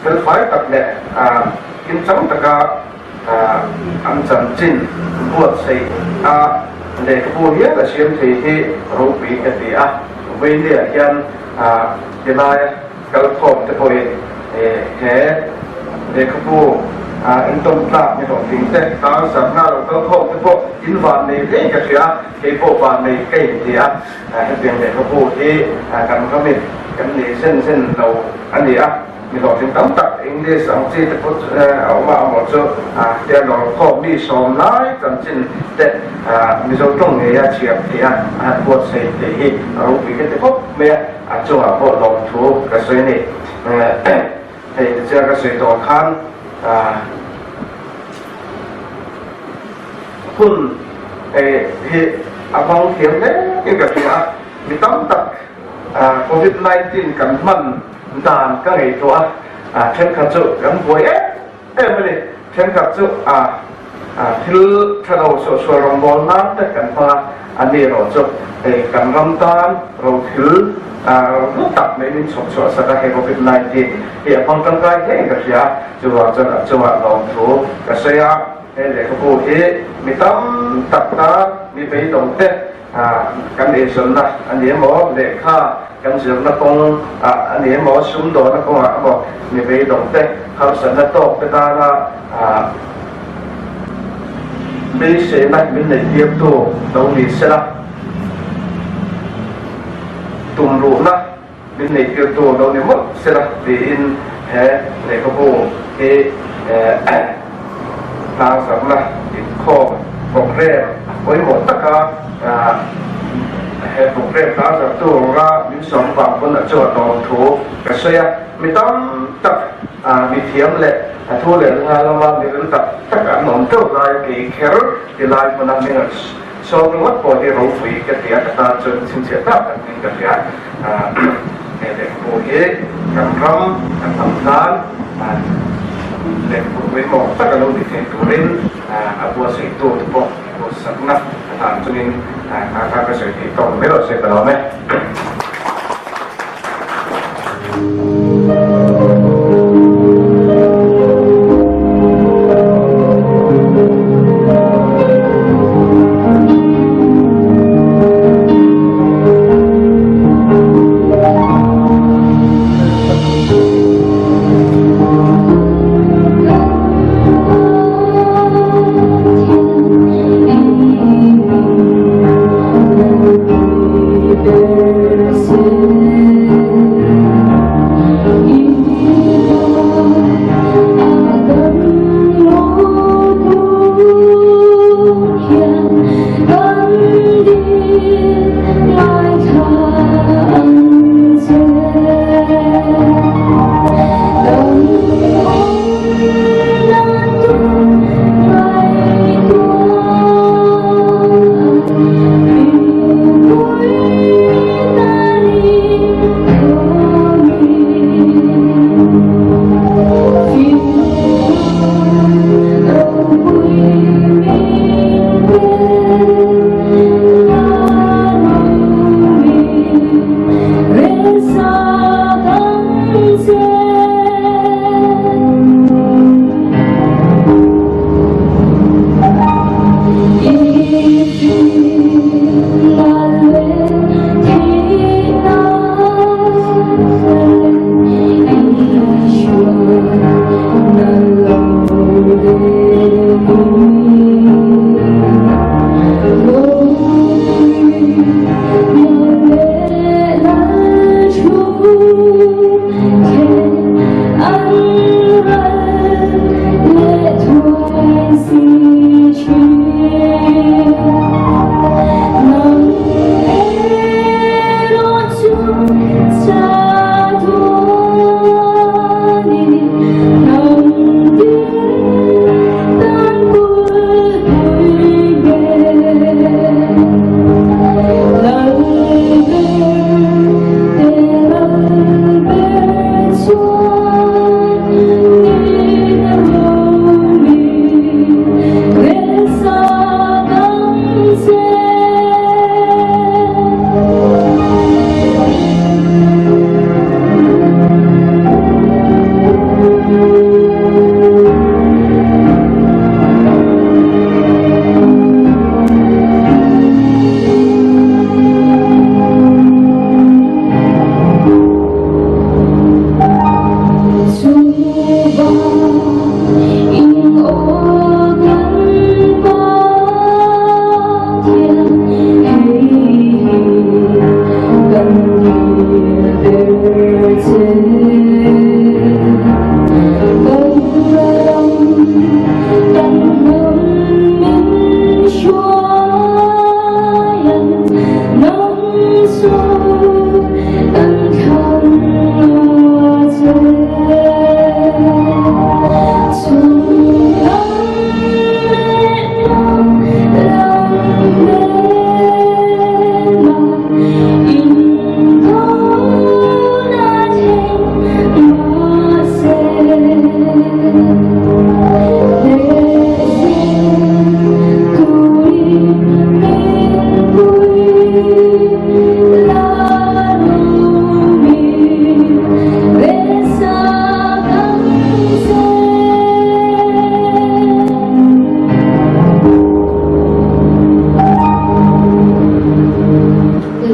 felfai tak leh kimchang taka An chanchin buatsaih a lehkhabu hial a siam thei hi ropui ka ti a, Vawinia hian tilaia kalkhawm te pawhin he lehkhabu intawm tlak ni hlawhtling te tar zarhna lo kalkhawm te pawh in van nei hle ka hria a, kei pawh van nei ka inti a, hetiang lehkhabu hi kan ramin kan nei zen zen lo a ni a. Mi hlawhtling tam tak English ang chi te pawh a awm a, amaw chu tia lawr khawm mi sawm lai chanchin te Mizo tawng ngeia chhiar theih a, a han buatsaih theih hi a ropui ka ti khawp mai a, a chungah pawh lawmthu ka sawi a ni. Hei tichia ka sawi tawh khan hun hi a hmang thiam hle in ka hria a, mi tam tak Covid 19 kan hman Dan ka ngaihtuah a, thenkhat chu kan buai em em a ni. Thenkhat chu thil tha lo suahsual rawngbâwl nân te kan hmang a, a ni erawh chu hei kan ram tân ro thil hlu tak mai min chhawp chhuah sak a, hei Covid 19 hi a hmang tangkai hle ka hria a, chuvang chuan a chungah lawmthu ka sawi a, he lehkhabu hi mi tam tak tân. Mi beidawng te kan eizawnna a ni emaw, lehkha kan zirna kawng ah a ni emaw, sumdawna kawngah emaw mi beidawng te harsatna tawk te tana beiseina min neih tirtu lo ni sela, tumruhna Min neihtirtu lo ni mawlh sela tiin he lehkhabu hi tlangzarhna inkhawm programme pawimawh taka he programme tlangzarh tura min sawm vang pawn a chu a tawm thu ka sawi a. Mi tam tak mithiam leh a thu leh hla lama mi ril tak tak an awm teuh lai kei kher ti lai hmuna min rawn Sawm ringawt pawh hi ropui ka ti a, ka tan chuan chhinchhiah tak an ning ka hria. He lehkhabu hi kan ram, kan hnam tan lehkhabu pawimawh tak a lo ni thei turin a buatsaihtu te pawh duhsakna a hlan chungin kha kha ka sawi thei tawk mai rawh se ka lawm e.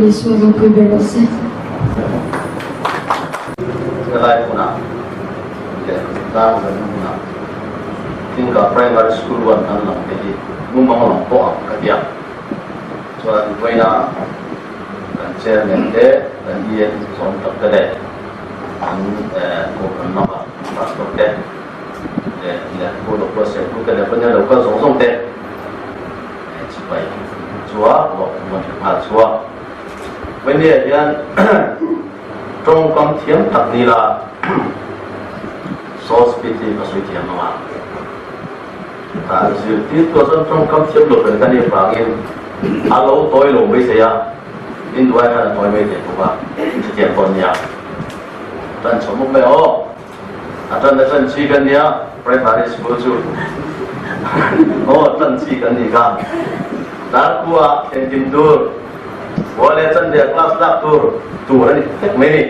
Lal Isua ropui ber rawh se. Helai hmunah leh tlang zanna hmunah Thingka Primary School one kan lang te hi mumang lam pawh ang ka ti a. Chuan vawiina kan chairman te, kan EM zawm tak te leh an kohhran lama pastor te leh lehkhabu lo buatsaih tu te leh vawiina lo kal zawng zawng te chipai chua lawh thu an hre nghal chua. Vawinia hian tawngkam thiam tak ni la Saw speed hi ka sawi thiam ang a. Zirtirtu ah chuan tawngkam thiam lo ber ka nih avangin a lo tawi lo mai thei a, in duai khan a tawi mai thei bawk a, chutiang pawh nia. Tan chho mawp mai aw, a tan a tan chi kan nia, primary school chu aw tan chi kan nih kha. Darkua thlenkim tur, khua leh chanve class lak tur tur a ni vek mai ni.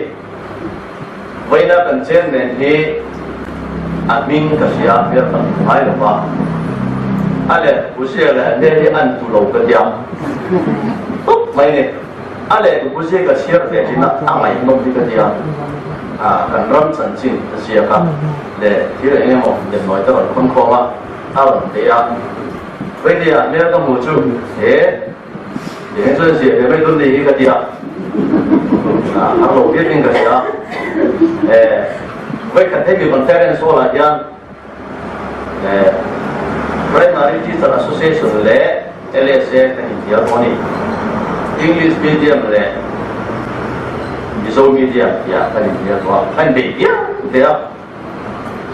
Vawiina kan chairman hi a hming ka hria a, hmel ka hmu ngai lo va. A leh Buzia leh a hmel hi an tu lo ka tia tawp mai ni. A leh tu Buzia ka chhiar ve thin a, a ngaihnawm hi ka tia. Kan ram chanchin ka ziak a, leh thil eng emaw lennawi te rawn khawn khawm a, a rawn teh a. Vawiina a hmel ka hmu chu he. Eng chuan ziah ve mai dawn ni hi ka ti a, har lo viau in ka hria. Vawikhat hemi conference hall ah hian Primary Teacher Association leh LSA kan inhnial tawh a ni. English medium leh Mizo medium tih ah kan inhnial tawh a, kan inbeih viau ve a.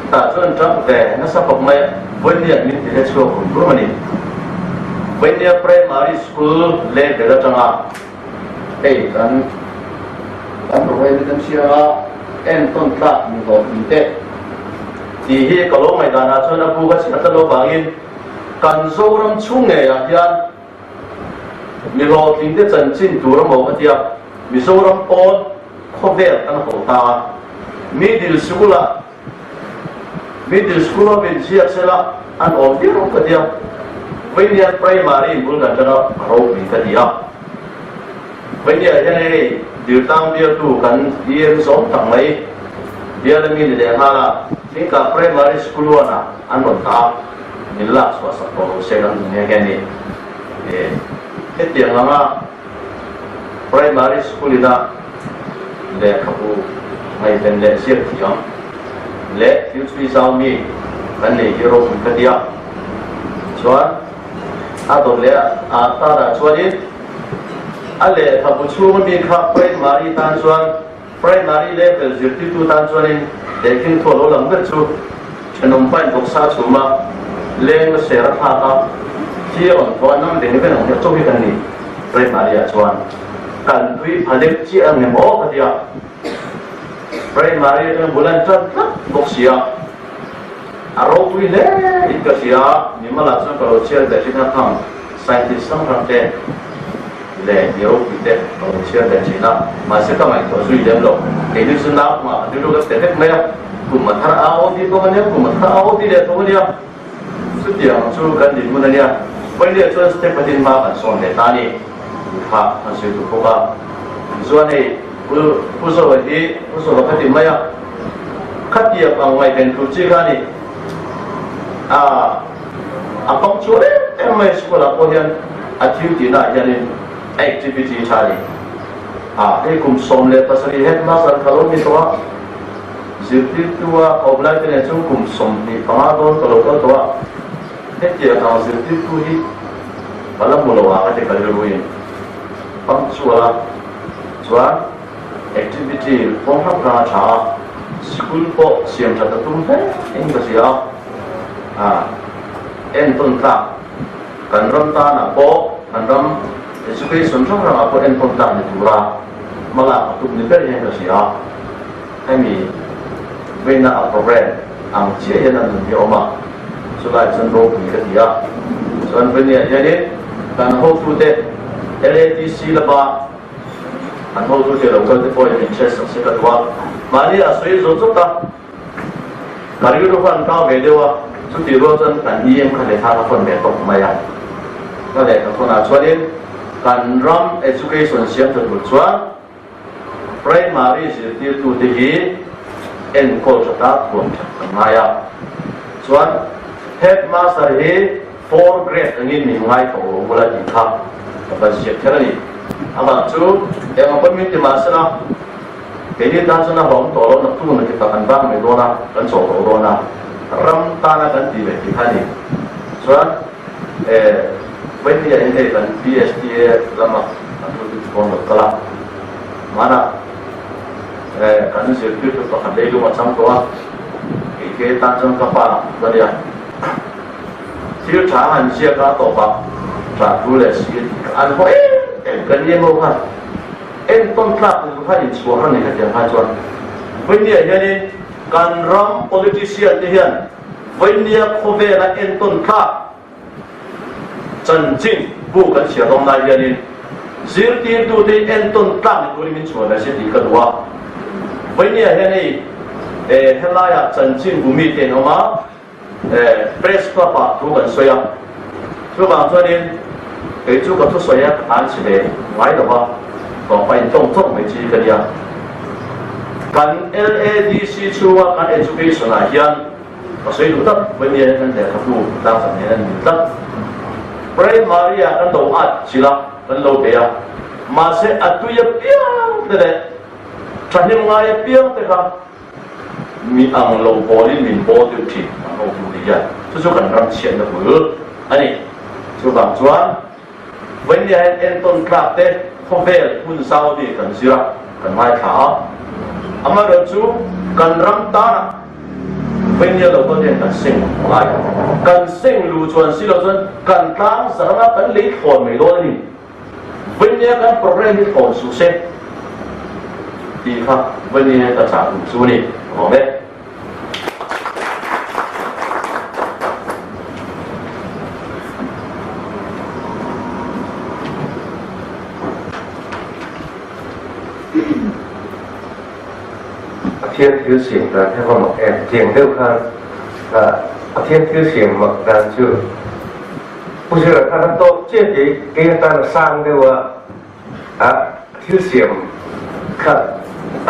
Tah chuan tang ve nasa khawp mai a, Vawinia min ti hre chhuak rum rum a ni. Vawinia Primary School level atanga hei kan kan ruai kan hria a, entawn tlak mi hlawhtling te tih hi ka lo ngaihdan ah chuan a bu ka chhiar tlat lo vangin kan Zoram chhung ngeiah hian mi hlawhtling te chanchin tur a maw ka tia, Mizoram pawn khawvel kan haw ta a, middle school ah middle school a min ziak sela an awm viau ka tia, Vainian primary in bul kan tan a ropui ka ti a, Vainia hian hei Diltlang bialtu kan EM zawm tak mai bial ami ni leh nghal a, Thingkah primary school one ah an rawn ta a. Min lak chhuah sak tawh lo se kan hmu nghe nghe a ni. Hetiang anga primary school ina lehkhabu ngaihven leh ziak thiam leh thil chhui zau mi kan nei hi ropui ka ti a. Chuan a dawt leh a tarah chuanin a lehkhabu chhunga mi kha primary tan chuan Primary level zirtirtu tan chuanin tehkhin thu a lo lang ber chu thenawm pain vawksa chhum a, leng a ser a thlak a, thi a rawn thaw a, nam veng veng ang hi a chaw hi kan ni. Primary ah chuan kan tui pha deuh chiah ang em aw ka ti a, Primary atanga bul an tan tlat bawk si a, a ropui hle in ka hria a, mimal ah chuan ka lo chhiar ve thin a khang scientist hrang hrang te. Leh mi ropui te ka lo chhiar ve thin a, mahse ka ngaihtuah zui lem lo. Keini chu nau hmah ka rilru ka pe vek mai a, kum a thar au ti bawk a nia, kum a thar au ti leh tho a nia. Chutiang chu kan dinhmun a nia. Vawinia chuan step patin hma kan sawn leh ta a ni tih kha kan sawi duh bawk a. Tichuan hei Pu Pu Zoa hi Pu Zoa kha ti mai a, khatiang ang ngaihven tur chi kha a ni. Aa. A punctual em em mai school ah pawh hian a thil tihna ah hianin a activity tha a ni. A hei kum 17 headmaster kha lo ni tawh a, zirtirtu a ka awm lai te nen chuan kum 25 dawn ka lo kal tawh a, hetiang ang zirtirtu hi ka la hmu lo a ka ti ka rilruin punctual a chuan activity kawng hrang hrang a tha a, school pawh siam that a tum hle in ka hria a. A entawn tlak kan ram tanah pawh kan ram education hrang hrangah pawh entawn tlak ni tura hmalak a tum ni ber hian ka hria a. Hemi veina a program ang chiah hian a nun hi a awm a, chulai chuan ropui ka ti a. Chuan veinia hianin kan hotute LADC lama an hotute lo kal te pawhin min hriat sak se ka duh a, mahni a sawi zawt zawt a. Ka rilru kha an kau ve deuh a, chutih rual chuan kan EM kha lehkha ka phone ve tawp mai a. Ka lehkha phone ah chuanin Kan ram education siam tha tur chuan primary zirtirtute hi enkawl tha ta thuam that kan ngai a. Chuan headmaster hi four grade angin min ngai tawh lo bula tih kha ka van ziak kher a ni. Amah chu eng ang pawn min ti mah sela keini tan chuan a hlawm tawh lo naktuk na tikah kan vang mai dawn a, kan chawh tawh dawn a, ram tana kan tih leh tih kha a ni. Chuan eh Vainia in hei kan PSTA lama kan thu chu pawn lo kal a, hmanah eh kan zirtirtu pakhat leilung a chang tawh a, kei ke tan chuan ka pa ka nia. Thil tha han ziak a tawpah tha thu leh si a tih kha an haw em em kan ni emaw khan entawn tlak tur kha inchhuah reng ni khatiang khan chuan Vainia hianin kan ram politician te hian Vainia khawvela entawn tlak chanchin bu kan chhiar dawn lai hianin zirtirtute hi entawn tlak ni turin min chhuah ve se tih ka duh a. Vainia hian hei helaiah chanchin bu mite an awm a. Press Club ah thu kan sawi a, chuvang chuanin kei chu ka thusawi a ka tan chhe ve ngai lo va, tawpa in tawng tawng mai chi ka nia. Kan LADC chhunga kan education ah hian ka sawi duh tak mai nia kan lehkhabu tlangzam nen a ni tlat. Primary ah kan lo at chilh a, kan lo bei a, mahse a tui apiang te leh thahnem ngai apiang te kha Mi ang lo bawlin min bawl deuh thin ang ho tu te hian chu chu kan ram chhiatna bul a ni. Chuvang chuan Vainia hian entawn tlak te khawvel hmun zau mi kan zir a, kan ngaithla a. Amaherawhchu chu kan ram tana Vainia lo kal hian kan seng ngai. Kan seng lu chuan si lo chuan kan tlang zarh anga kan lei thlawn mai dawn a ni. Vainia kan program hi thlawn suh se tih kha Vainia ka chah duh chu a ni. Ka lawm e. Pathian thil siam dan hi a va mak em? Tiang deuh khan Pathian thil siam mak dan chu Pu Zira khan a tawp chiah kei kei atan a sang deuh a, a thil siam kha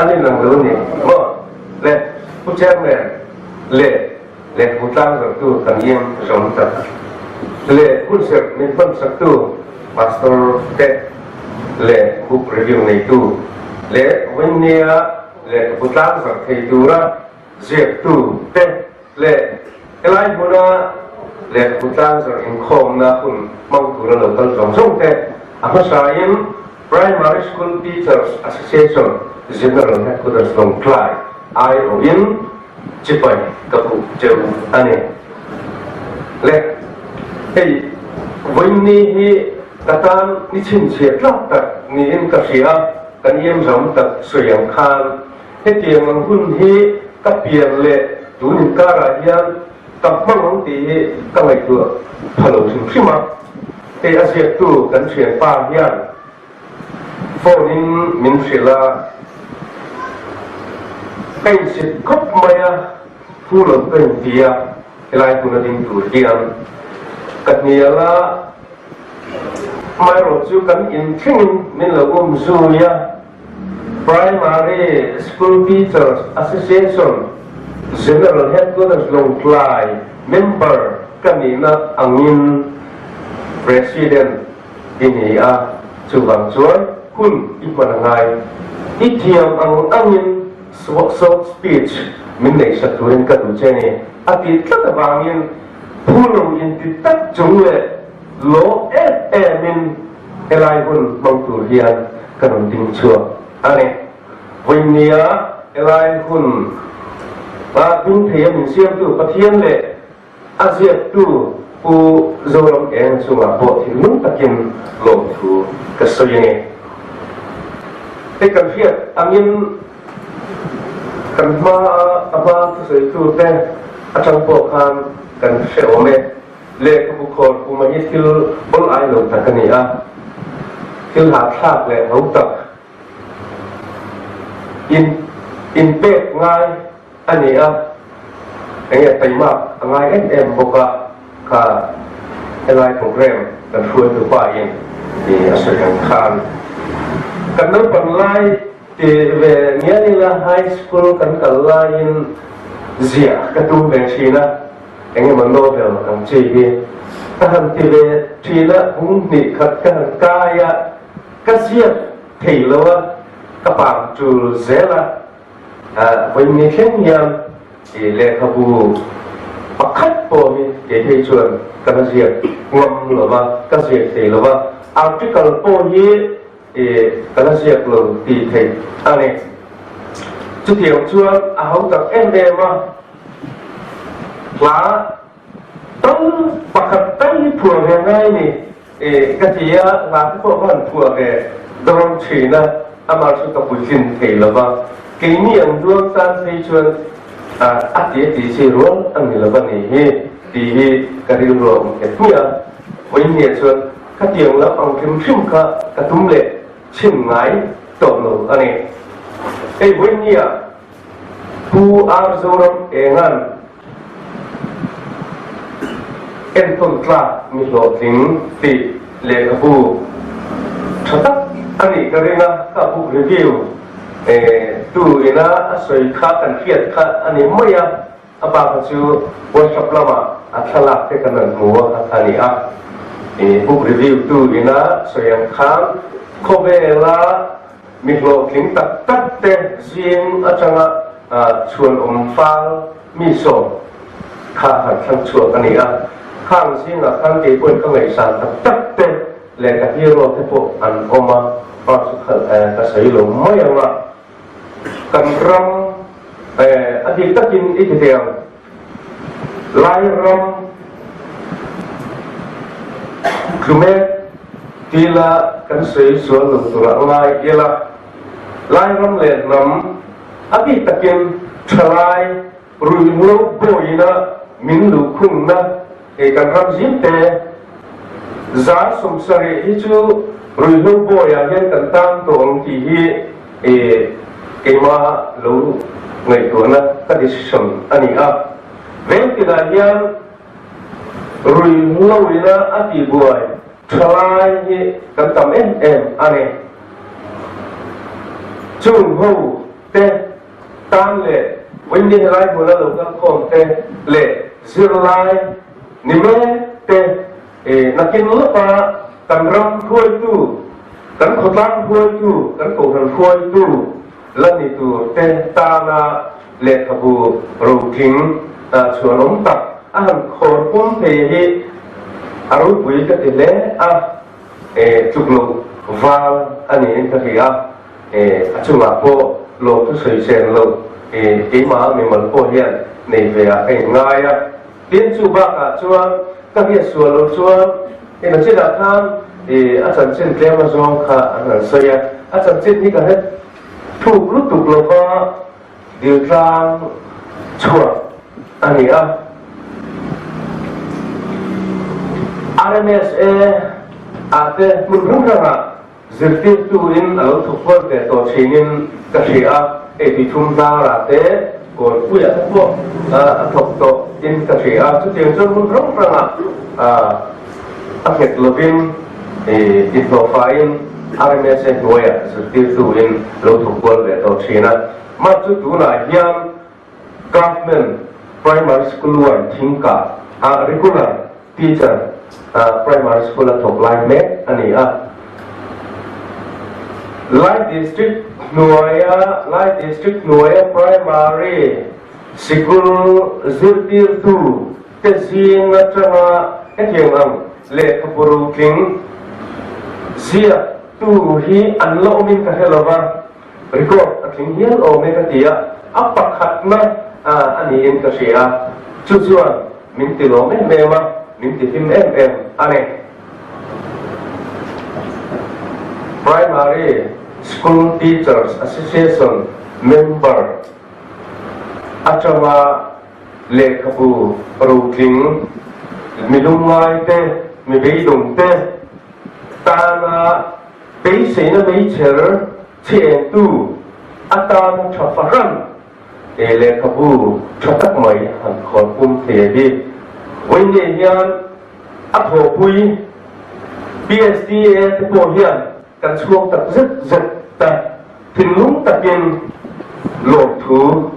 an inang lo a ni maw? Le Pu Chairman le lehkhabu tlang zawrhtu kan iang zawm tak le hunserh min hman saktu Pastor te le book review neitu le Vawinia lehkhabu tlang zawrh thei tura ziaktu te Le helai hmuna lehkhabu tlangzarh inkhawmna hun hmang tura lo kal zawng zawng te a hmasain Primary School Teachers Association General Headquarters Lawngtlai aiawhin chipai ka buk teuh a ni. Le hei vawiinni hi ka tan ni chhinchhiah tlak tak niin ka hria, kan iamzam tak sawi ang khan Hetiang ang hun hi ka pian leh tun inkarah hian ka hmang ang tih hi ka ngaihtuah pha lo hrim hrim a. Hei a ziaktu kan thianpa hian phone in min hrilh a, ka insit khawp mai a, phu lo ka inti a, helai hmun a ding tur hian ka hnial a, amaherawhchu kan inthlengin min lo um zui a. Primary School Teachers Association General Headquarters Lawngtlai member ka nihna angin President i ni a, chuvang chuan hun i hman a ngai. I thiam ang angin short speech min neihsak turin ka duh che ni a tih tlat avangin phulo inti tak chung leh Lawm em emin helai hun hmang tur hian ka rawn ding chhuak a ni. Vawinia helai hun a ding thei a min siamtu Pathian leh a ziaktu Pu Zoram Eng chungah pawh thinlung takin lawmthu ka sawi a ni. Hei kan hriat angin kan hmaa a hma thusawitute atang pawh khan kan hre awm e. Lehkhabu khawl kuma hi thil awl ai lo tak a ni a, thil hahthlak leh ho tak in inpek ngai a ni a, enge taimak a ngai em em bawk a, kha helai program kan hruaitu pa in. A sawi ang khan kan naupang lai ti ve ngial ila high school kan kal laiin ziah ka tum ve thin a, eng emaw novel ang chi hi ka han ti ve thin a, bung hnih khat ka han kai a, ka ziak thei lo a, ka pang tul zel a. Vawiin thleng hian lehkhabu pakhat pawh hi kei phei chuan ka la ziak ngam lo va, ka ziak thei lo va, article pawh hi ka la ziak lo tih theih a ni. Chutiang chuan a ho tak em em a, hla tal pakhat tal hi phuah ve ngai ni. E, ka ti a, hla te pawh ka han phuah ve dawn thin a, amah chu ka puitlin thei lo va, keini ang duang tan phei chuan a ti a ti chi rual a ni lo va ni hi tih hi ka rilru a awm nghet hmiah a, vawiinniah chuan khatiang lam ang hrim hrim kha ka tum leh chhin ngai tawh lo a ni. Hei vawiinniah Pu R Zoram Engan Entawn tlak mi hlawhtling tih lehkhabu tha tak a nih ka ring a, ka book review tu ina a sawi kha kan hriat kha a ni mai a, a pa kha chu WhatsApp lamah a thlalak te kan han hmu a kha a ni a, book review tu ina sawi ang khan khawvela Mi hlawhtling tak tak te zing atanga chhuanawm fal mi sawm kha han thlang chhuak a ni a. Khang zingah khan kei pawhin ka ngaihsan tak tak te leh ka hero te pawh an awm a, pa chu ka sawi lo mai ang a. Kan ram a dik takin i ti thei ang. Lairam tlumek tila kan sawi sual lo turah ngai ila, Lairam leh hnam a bik takin thalai ruihhlo bawiina min luhkhungna he kan ram zimte 70% hi chu ruihhlo bawiah hian kan tang tawh ang tih hi Keimah lo ngaihtuahna ka decision a ni a, veng tinah hian ruihhlo ina a tihbuai thalai hi kan tam em em a ni. Chung ho te tan leh Wendy helai hmuna lo kal khawm te leh zirlai ni mek te Nakin lawka kan ram hruaitu, kan khawtlang hruaitu, kan kohhran hruaitu la ni tur te tana lehkhabu rotling chhuanawm tak a han khawr pum thei hi a ropui ka ti hle a, tluk loh val a niin ka hria. A chungah pawh lawmthu sawi chen lo keimah mimal pawh hian nei ve ah ka inngai a. Tin, chu bakah chuan ka hriat sual lo chuan eng a chinah khan a chanchin tlem a zawng kha an han sawi a, a chanchin hi ka hre thuk lutuk lo va, diltlang chhuak a ni a. RMSA ah te hmun hrang hrangah Zirtirtuin a lo thawk kual ve tawh thinin ka hria a, hei tuithum hnarah te Kawnpuiah te pawh a thawk tawh in ka hria a, chutiang chuan hmun hrang hrangah a nghet lovin inhlawhfaiin RMSA hnuaiah zirtirtuin lo thawk kual ve tawh thin a, mah chu tunah hian Government Primary School one Thingkah ah regular Teacher Primary School a thawk lai mek a ni a. Lai District hnuaia Lai District hnuaia Primary Sikul zirtirtu te zing atanga hetiang ang lehkhabu rotling ziaktu hi an la awmin ka hre lova, record a tling hial awm e ka ti a, a pakhatna a niin ka hria. Chu chuan Min ti lawm em em a, min ti hlim em em a ni. Primary School Teachers Association member atanga lehkhabu rotling mi lungngai te, mi beidawng te tana beiseina meichher chhengtu atana tha fahran He lehkhabu tha tak mai han khawn pum thei a hi. Vawiin hian a thawhpui PSDA te pawh hian kan chhuak tak zet zet ta, thinlung takin lawmthu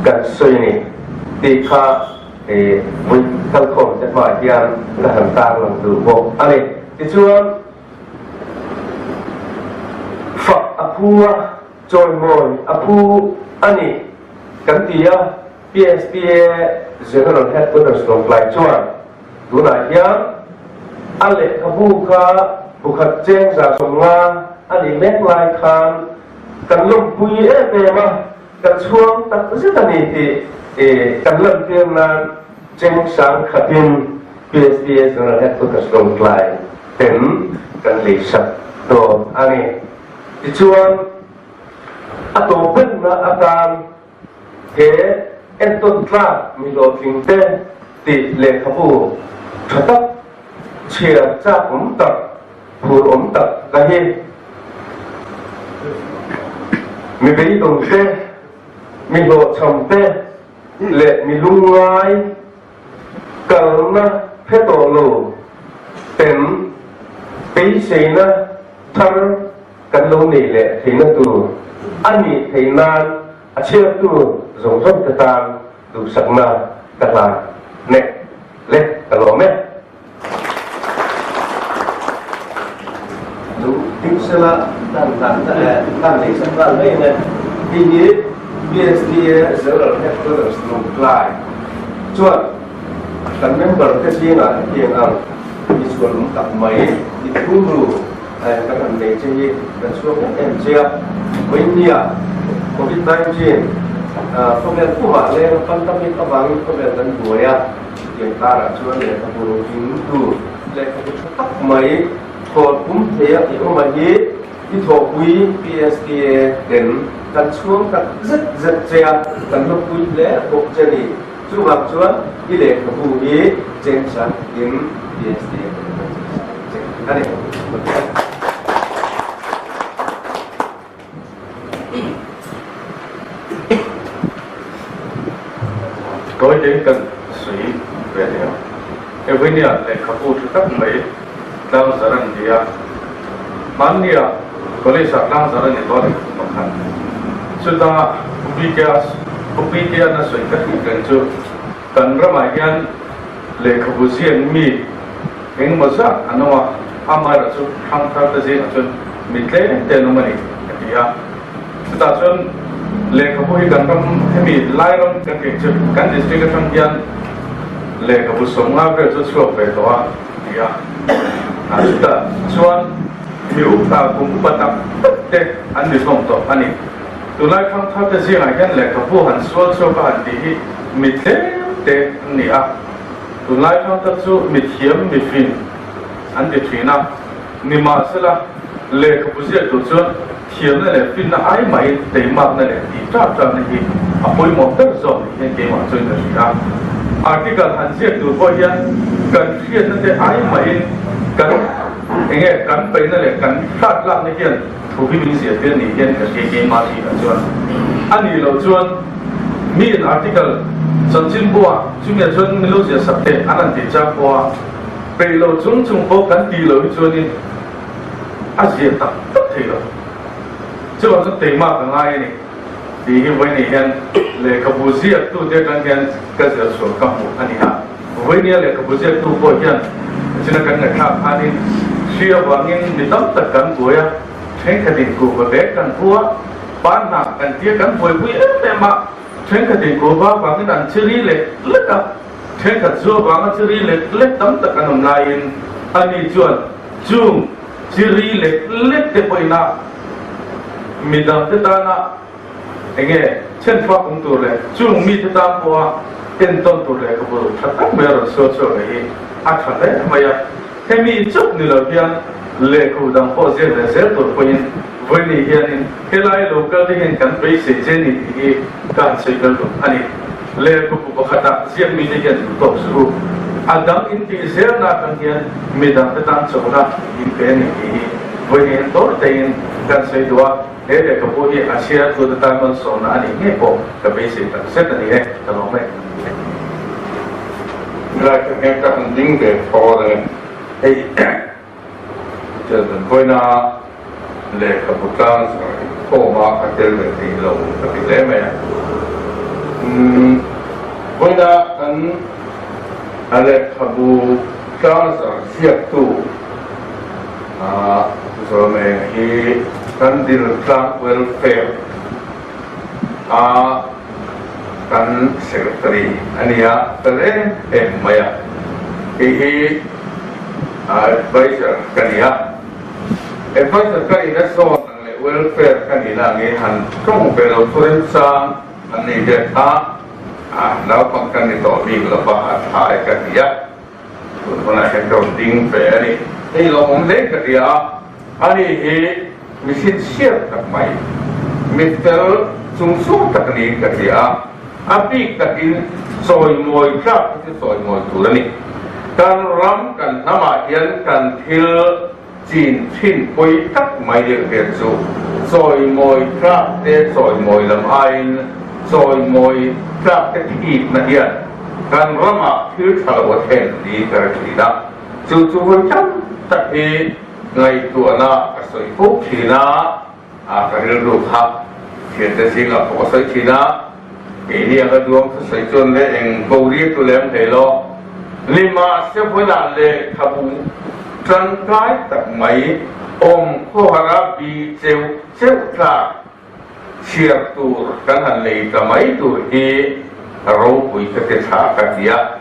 kan sawi a ni tih kha vawi kalkhawm te hmaah hian ka han tarlang duh bawk a ni. Tichuan, fak a phu a, chawimawi a phu a ni kan ti a, PSPA General Headquarters Lawngtlai chuan tunah hian a lehkhabu kha bukhat cheng 150 a nih mek lai khan kan lawmpui em em a, kan chhuang tak zet a ni tih kan lantir nan cheng sang khatin PSPA General Headquarters Lawngtlai ten kan leisak dawn a ni. Tichuan a tawpbenna atan He entawn tlak mi hlawhtling te tih lehkhabu tha tak, chhiar chak awm tak, phur awm tak ka hi. Mi beidawng te, mi hlawhchham te leh mi lungngai kalna hre tawh lo ten beiseina thar kan lo neih leh theihna tur a nih theih nan a chhiartu zawng zawng te tan duhsakna ka hlan nek le ka lawm e. Duh ding sela tan hlan ta eh tan lei sak nghal mai ang e. Hei hi PSDA General Headquarters Lawngtlai chuan kan member te zingah hetiang ang mi chhuan awm tak mai i thum ru. Kan han nei che hi kan chhuak em em che a, vawinia Covid 19 khawvel pumah leng pandemic avangin khawvel kan buai a, chutiang karah chuan lehkhabu ropui tur lehkhabu tha tak mai thawn pum theia i awm a hi i thawhpui PSTA ten kan chhuang tak zet zet che a, kan hlawkpui hle bawk che ni. Chuvang chuan i lehkhabu hi cheng san takin PSTA ten kan cheng san che a ni. Tawi tein kan sawi ve leh a, Evinia lehkhabu tha tak mai tlangzar an ni a, hmannia college ah tlangzar a ni tawh a lehkhabu pakhat. Chuta Pu PK-a'n a sawi ka hriat reng chu kan ramah hian lehkhabu ziak mi engemaw zat an awm a, amaherawh chu thangthar te zingah chuan mi tlem te an awm a ni a ti a. Chutah chuan lehkhabu hi kan ram hemi lai ram kan tih chu kan district atang hian lehkhabu 50 vel chu chhuak ve tawh a ti a. Chutah chuan mi upa kum upa tak tak te an ni hlawm tawh a ni. Tunlai thangthar te zingah hian lehkhabu han sual chhuak a han tih hi mi tlem te an ni a. Tunlai thangthar chu mi thiam mi fing an ti thin a. Nimahsela, lehkhabu ziak tur chuan thiamna leh finna ai mahin teimakna leh tih ṭap ṭapna hi a pawimawh ber zawk ni hian keimah chuan ka hria. Article han ziak tur pawh hian kan hriatna te ai mahin kan enge kan peihna leh kan hrat lakna hian thu hi min ziah tir ni hian ka hria keimah ṭhinah chuan. A nih loh chuan miin article chanchinbuah chumi ah chuan min lo ziah sak teh an han tih chang pawha Peih lo chung chung pawh kan tih loh hi chuanin a zia tak tak thei lo. Chuvang chuan keimah ka ngai a ni tih hi vawiin hian lehkhabu ziaktute atang hian ka zir chhuah ka hmuh a ni a. Vawiinia lehkhabu ziaktu pawh hian china kan ngaihthlak khanin hri avangin mi tam tak kan buai a, thenkhatin kuhva bag kan pu a, pan hnah kan tia kan buaipui em em a, thenkhatin kuhva avangin an chiri lek lek a. Thenkhat chu avanga chiri lek lek tam tak an awm laiin ani chuan chung chiri lek lek te pawhin a midangte tana enge chhenfak awm tur leh chung mite tan pawha entawn tur lehkhabu tha tak mai a rawn sual chhuak leh hi a tha hle mai a. Hemi chauh ni lo hian lehkhabu dang pawh ziak leh zel tur pawhin vawiin hianin helai local te hian kan beisei che ni tih hi ka han sawi tel duh a ni. Lehkhabu pakhatah ziak mite hian duh tawk suh u. A dang in tih zelna atang hian midang te tan chona in pe a ni tih hi vawiin hian tawi tawiin kan sawi duh a, he lehkhabu hi a chhiartu te tan malsawmna a nih ngei pawh ka beisei tak zet a ni e, ka lawm e. Helai ka hnek a han ding ve thaw a ni. Hei Vawiina lehkhabu tlang zawrh inkhawma ka tel ve thei lo ka ti hle mai a. Vawiina kan lehkhabu tlang zawrh ziaktu Zawlmeng hi kan Diltlang Welfare a kan Secretary a ni a, fel em em mai a. Kei hi Adviser ka ni a, Adviser ka nihna zawn ang leh Welfare ka nihna angin han tawng ve lo chu remchang an nei ve kha naupang ka ni tawh bik lo va, a tha e ka ti a, tun hunah hian ka rawn ding ve a ni. Hei lawmawm hle ka ti a, ani hi mi sincere tak mai, mi fel chungchung tak niin ka hria a. A bik takin chawimawi tlak hi chu chawimawi tur a ni. Kan ram kan hnamah hian kan thil chin thin pawi tak mai deuh vel chu chawimawi tlak te chawimawi lam aiin chawimawi tlak te thikna hian kan ramah thil tha lo a thlen niin ka hre thin a. Chu chu vawi tam tak hi ngaihtuahna ka sawi fo thin a. A ka rilru kha thiante zingah pawh ka sawi thin a, keini anga duang thusawi chuan le eng boria tu lem hlei lo. Nimahse vawilah lehkhabu tangkai tak mai awm khawhara bi cheuh cheuh tlak chhiar tur kan han nei ta mai tur hi ropui ka ti tha ka ti a,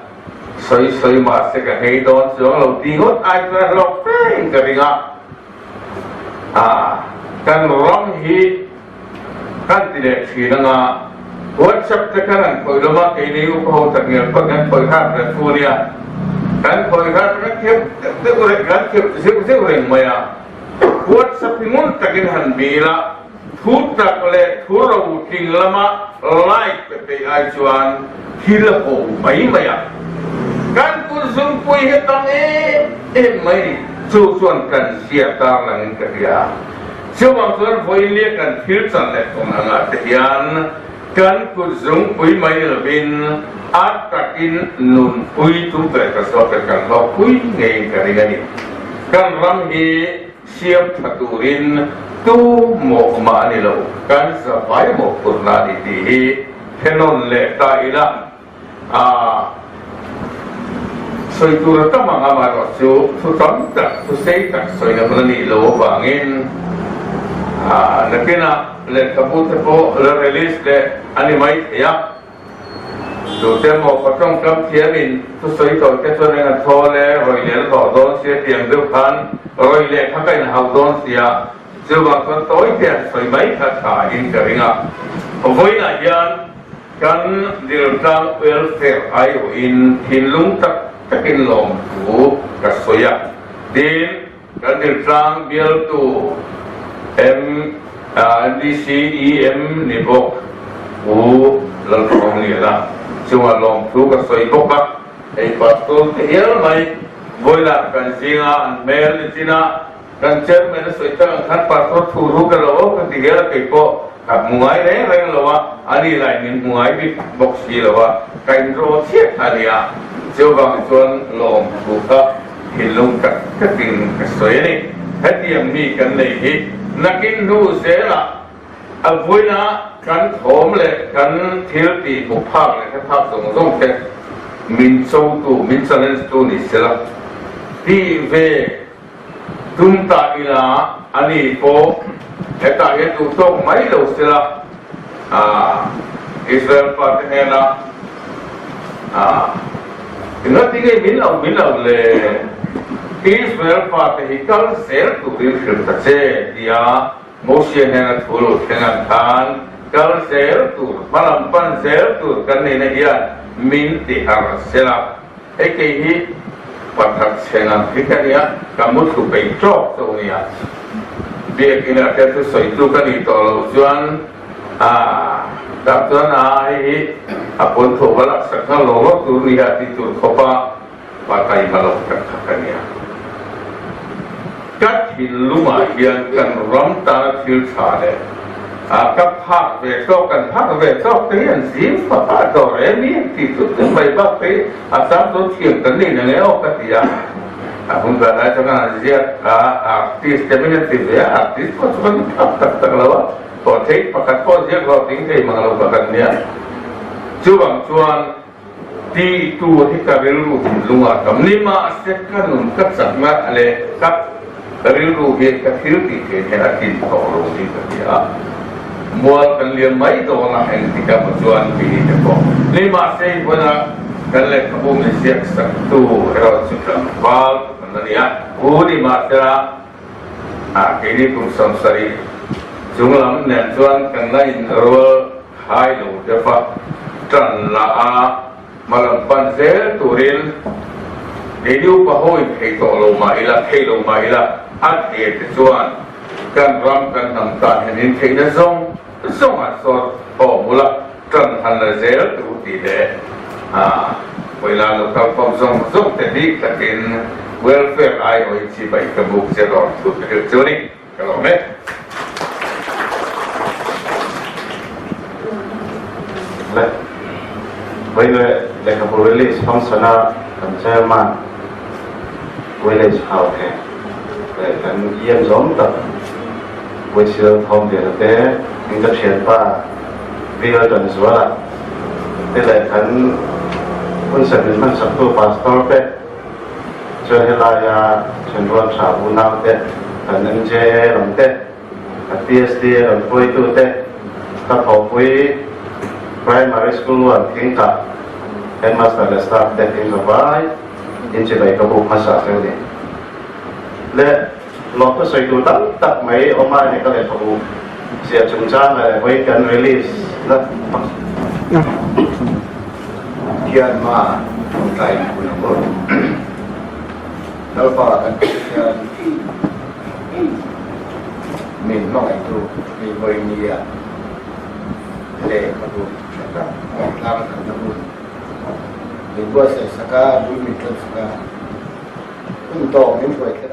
sawi sawi mahse ka nghei dawn chuang lo ti ngawt ai chuan a hlawk fe in ka ring a. A, kan ram hi kan ti leh thin anga, WhatsApp te khan an khawih lawm a, keini upa ho tak ngial pawh kan khawih hrat ve fu nia, kan khawih hrat kan kheuh deuh deuh reng, kan kheuh zeuh zeuh reng mai a, WhatsApp hi ngun takin han bil a, Thu tak leh thu ro tling lama like pe peih ai chuan thil a ho mai mai a. Kan kut zungpui hi tam em em mai ni. Chu chuan kan zia tar langin ka hria. Chuvang chuan vawiinlia kan thil chan leh tawn angah te hian kan kut zungpui mai ni lovin a takin nunpui tum ve ta zawk e kan hlawkpui ngeiin ka ring a ni. Kan ram hi Siam tha turin tu mawh mah a ni lo, kan zavai mawhphurhna a ni tih hi thenawn leh ta ila a sawi tur a tam ang amaherawh chu thu tam tak, thu sei tak sawina hmun a nih loh avangin nakinah lehkhabu te pawh la release leh a ni mai thei a. Tute maw ka tawngkam thiamin thusawi tawi te chuan eng a thawl e, rawi leh a hlawh dawn sia tiang deuh khan rawi leh kha ka inhau dawn sia, chuvang chuan tawi te an sawi mai kha tha in ka ring a. Vawiinah hian kan Diltlang Welfare aiawhin thinlung tak takin lawmthu ka sawi a, tin, Kan Diltlang bialtu MDC EM ni bawk Pu Lalthawmliana chunga lawmthu ka sawi bawk a, hei pastor te hial mai vawilah kan zinga an hmel ni chin a, kan chairman a sawi tak ang khan pastor thu ru ka lo aw ka ti hial a, kei pawh ka hmu ngai reng reng lo a, ani lah in min hmu ngai bik bawk si lo a, ka inraw chiah kha a nia, chuvang chuan lawmthu kha Thinlung tak takin ka sawi a ni. Hetiang mi kan nei hi nakin hnu zelah a vuina kan thawm leh kan thil tih hmu phak leh hre phak zawng zawng te min chotu, min challenge tu ni sela tih ve tum ta ila a ni pawh hetah hian duh tawk mai lo sela Israel fate hnena Engati nge min lo min lo le? Israel fate hi kal zel turin hrilh ta che, tia Mosia hnena thu lo thleng ang khan kal zel tur, hmalam pan zel tur kan nihna hian min ti harh sela. Hei kei hi pakhat chheng ang hi ka nia, ka muthlu peih tawk chauh nia. Biakina te thusawitu ka nih tawh loh chuan A, tah chuan a hei hi a pawn tho va laksak nghal lo lo tur ni a ti tur khawpa pa taima lo tak kha ka nia. Ka thinlungah hian kan ram tana thil tha leh a ka phak ve tawk, kan phak ve tawk te hi an zim fak a, a dawr em i tih tut tut mai bak te hi a chang chuan thiam kan nei na nge aw ka ti a. A hun kal lai chuan an ziak a, artist te min an ti ve a, artist pawh chu kan ni phak tak tak lo a, tawh thei pakhat pawh ziak hlawh tling thei mang lo kha kan nia. Chuvang chuan tih tur hi ka rilru thinlung ah tam ni mahse ka nun ka chakna leh ka rilru hian ka thil tih theih hian a tlin tawh lo ni ka ti a, mual kan liam mai dawn a engtik a maw chuan tih ni te pawh ni mahse i hmuna kan lehkhabu min ziak sak tu erawh chu tlangval kan la ni a, u ni mahsela ah keini kum 70 chunglam nen chuan kan la inrual Hai lo deuh a, ṭan la a hma lam pan zel turin keini upa ho in thei tawh lo mah ila, thei lo mah ila, a thei te chuan kan ram kan hnam tan hian in theihna zawng zawng an sawt awm ula, ṭan han la zel tur tih leh pawila local form zawng zawng te bik takin welfare aiawhin chibai ka buk che rawn thut rilh chu a ni. Ka lawm e. Le Vawiin lehkhabu release function a kan chairman Village Hauke leh kan EM zawm tak Vawisil Thawmliana te, in ka thianpa VL Tanzuala te leh kan hunserh min hmansaktu Pastor te Chuan helaia thenrual tha unaute, kan MJA lam te, kan PSDA lam hruaitute, ka thawhpui Primary School 1 Thingkah Headmaster leh staff te in zavai in chibai ka buk hmasa cheu ni. Le lawmtu sawi tur tam tak mai awm a, hei ka lehkhabu ziah chungchang leh vawiin kan release na. Thianma tawngtai in hun ang aw. Lalpa kan Pathian min hmangaihtu hei vawinia lehkhabu tha tak tlang thatna hun min buatsaih sak a, bul min tan sak a, hun tawk min hruai thlen a.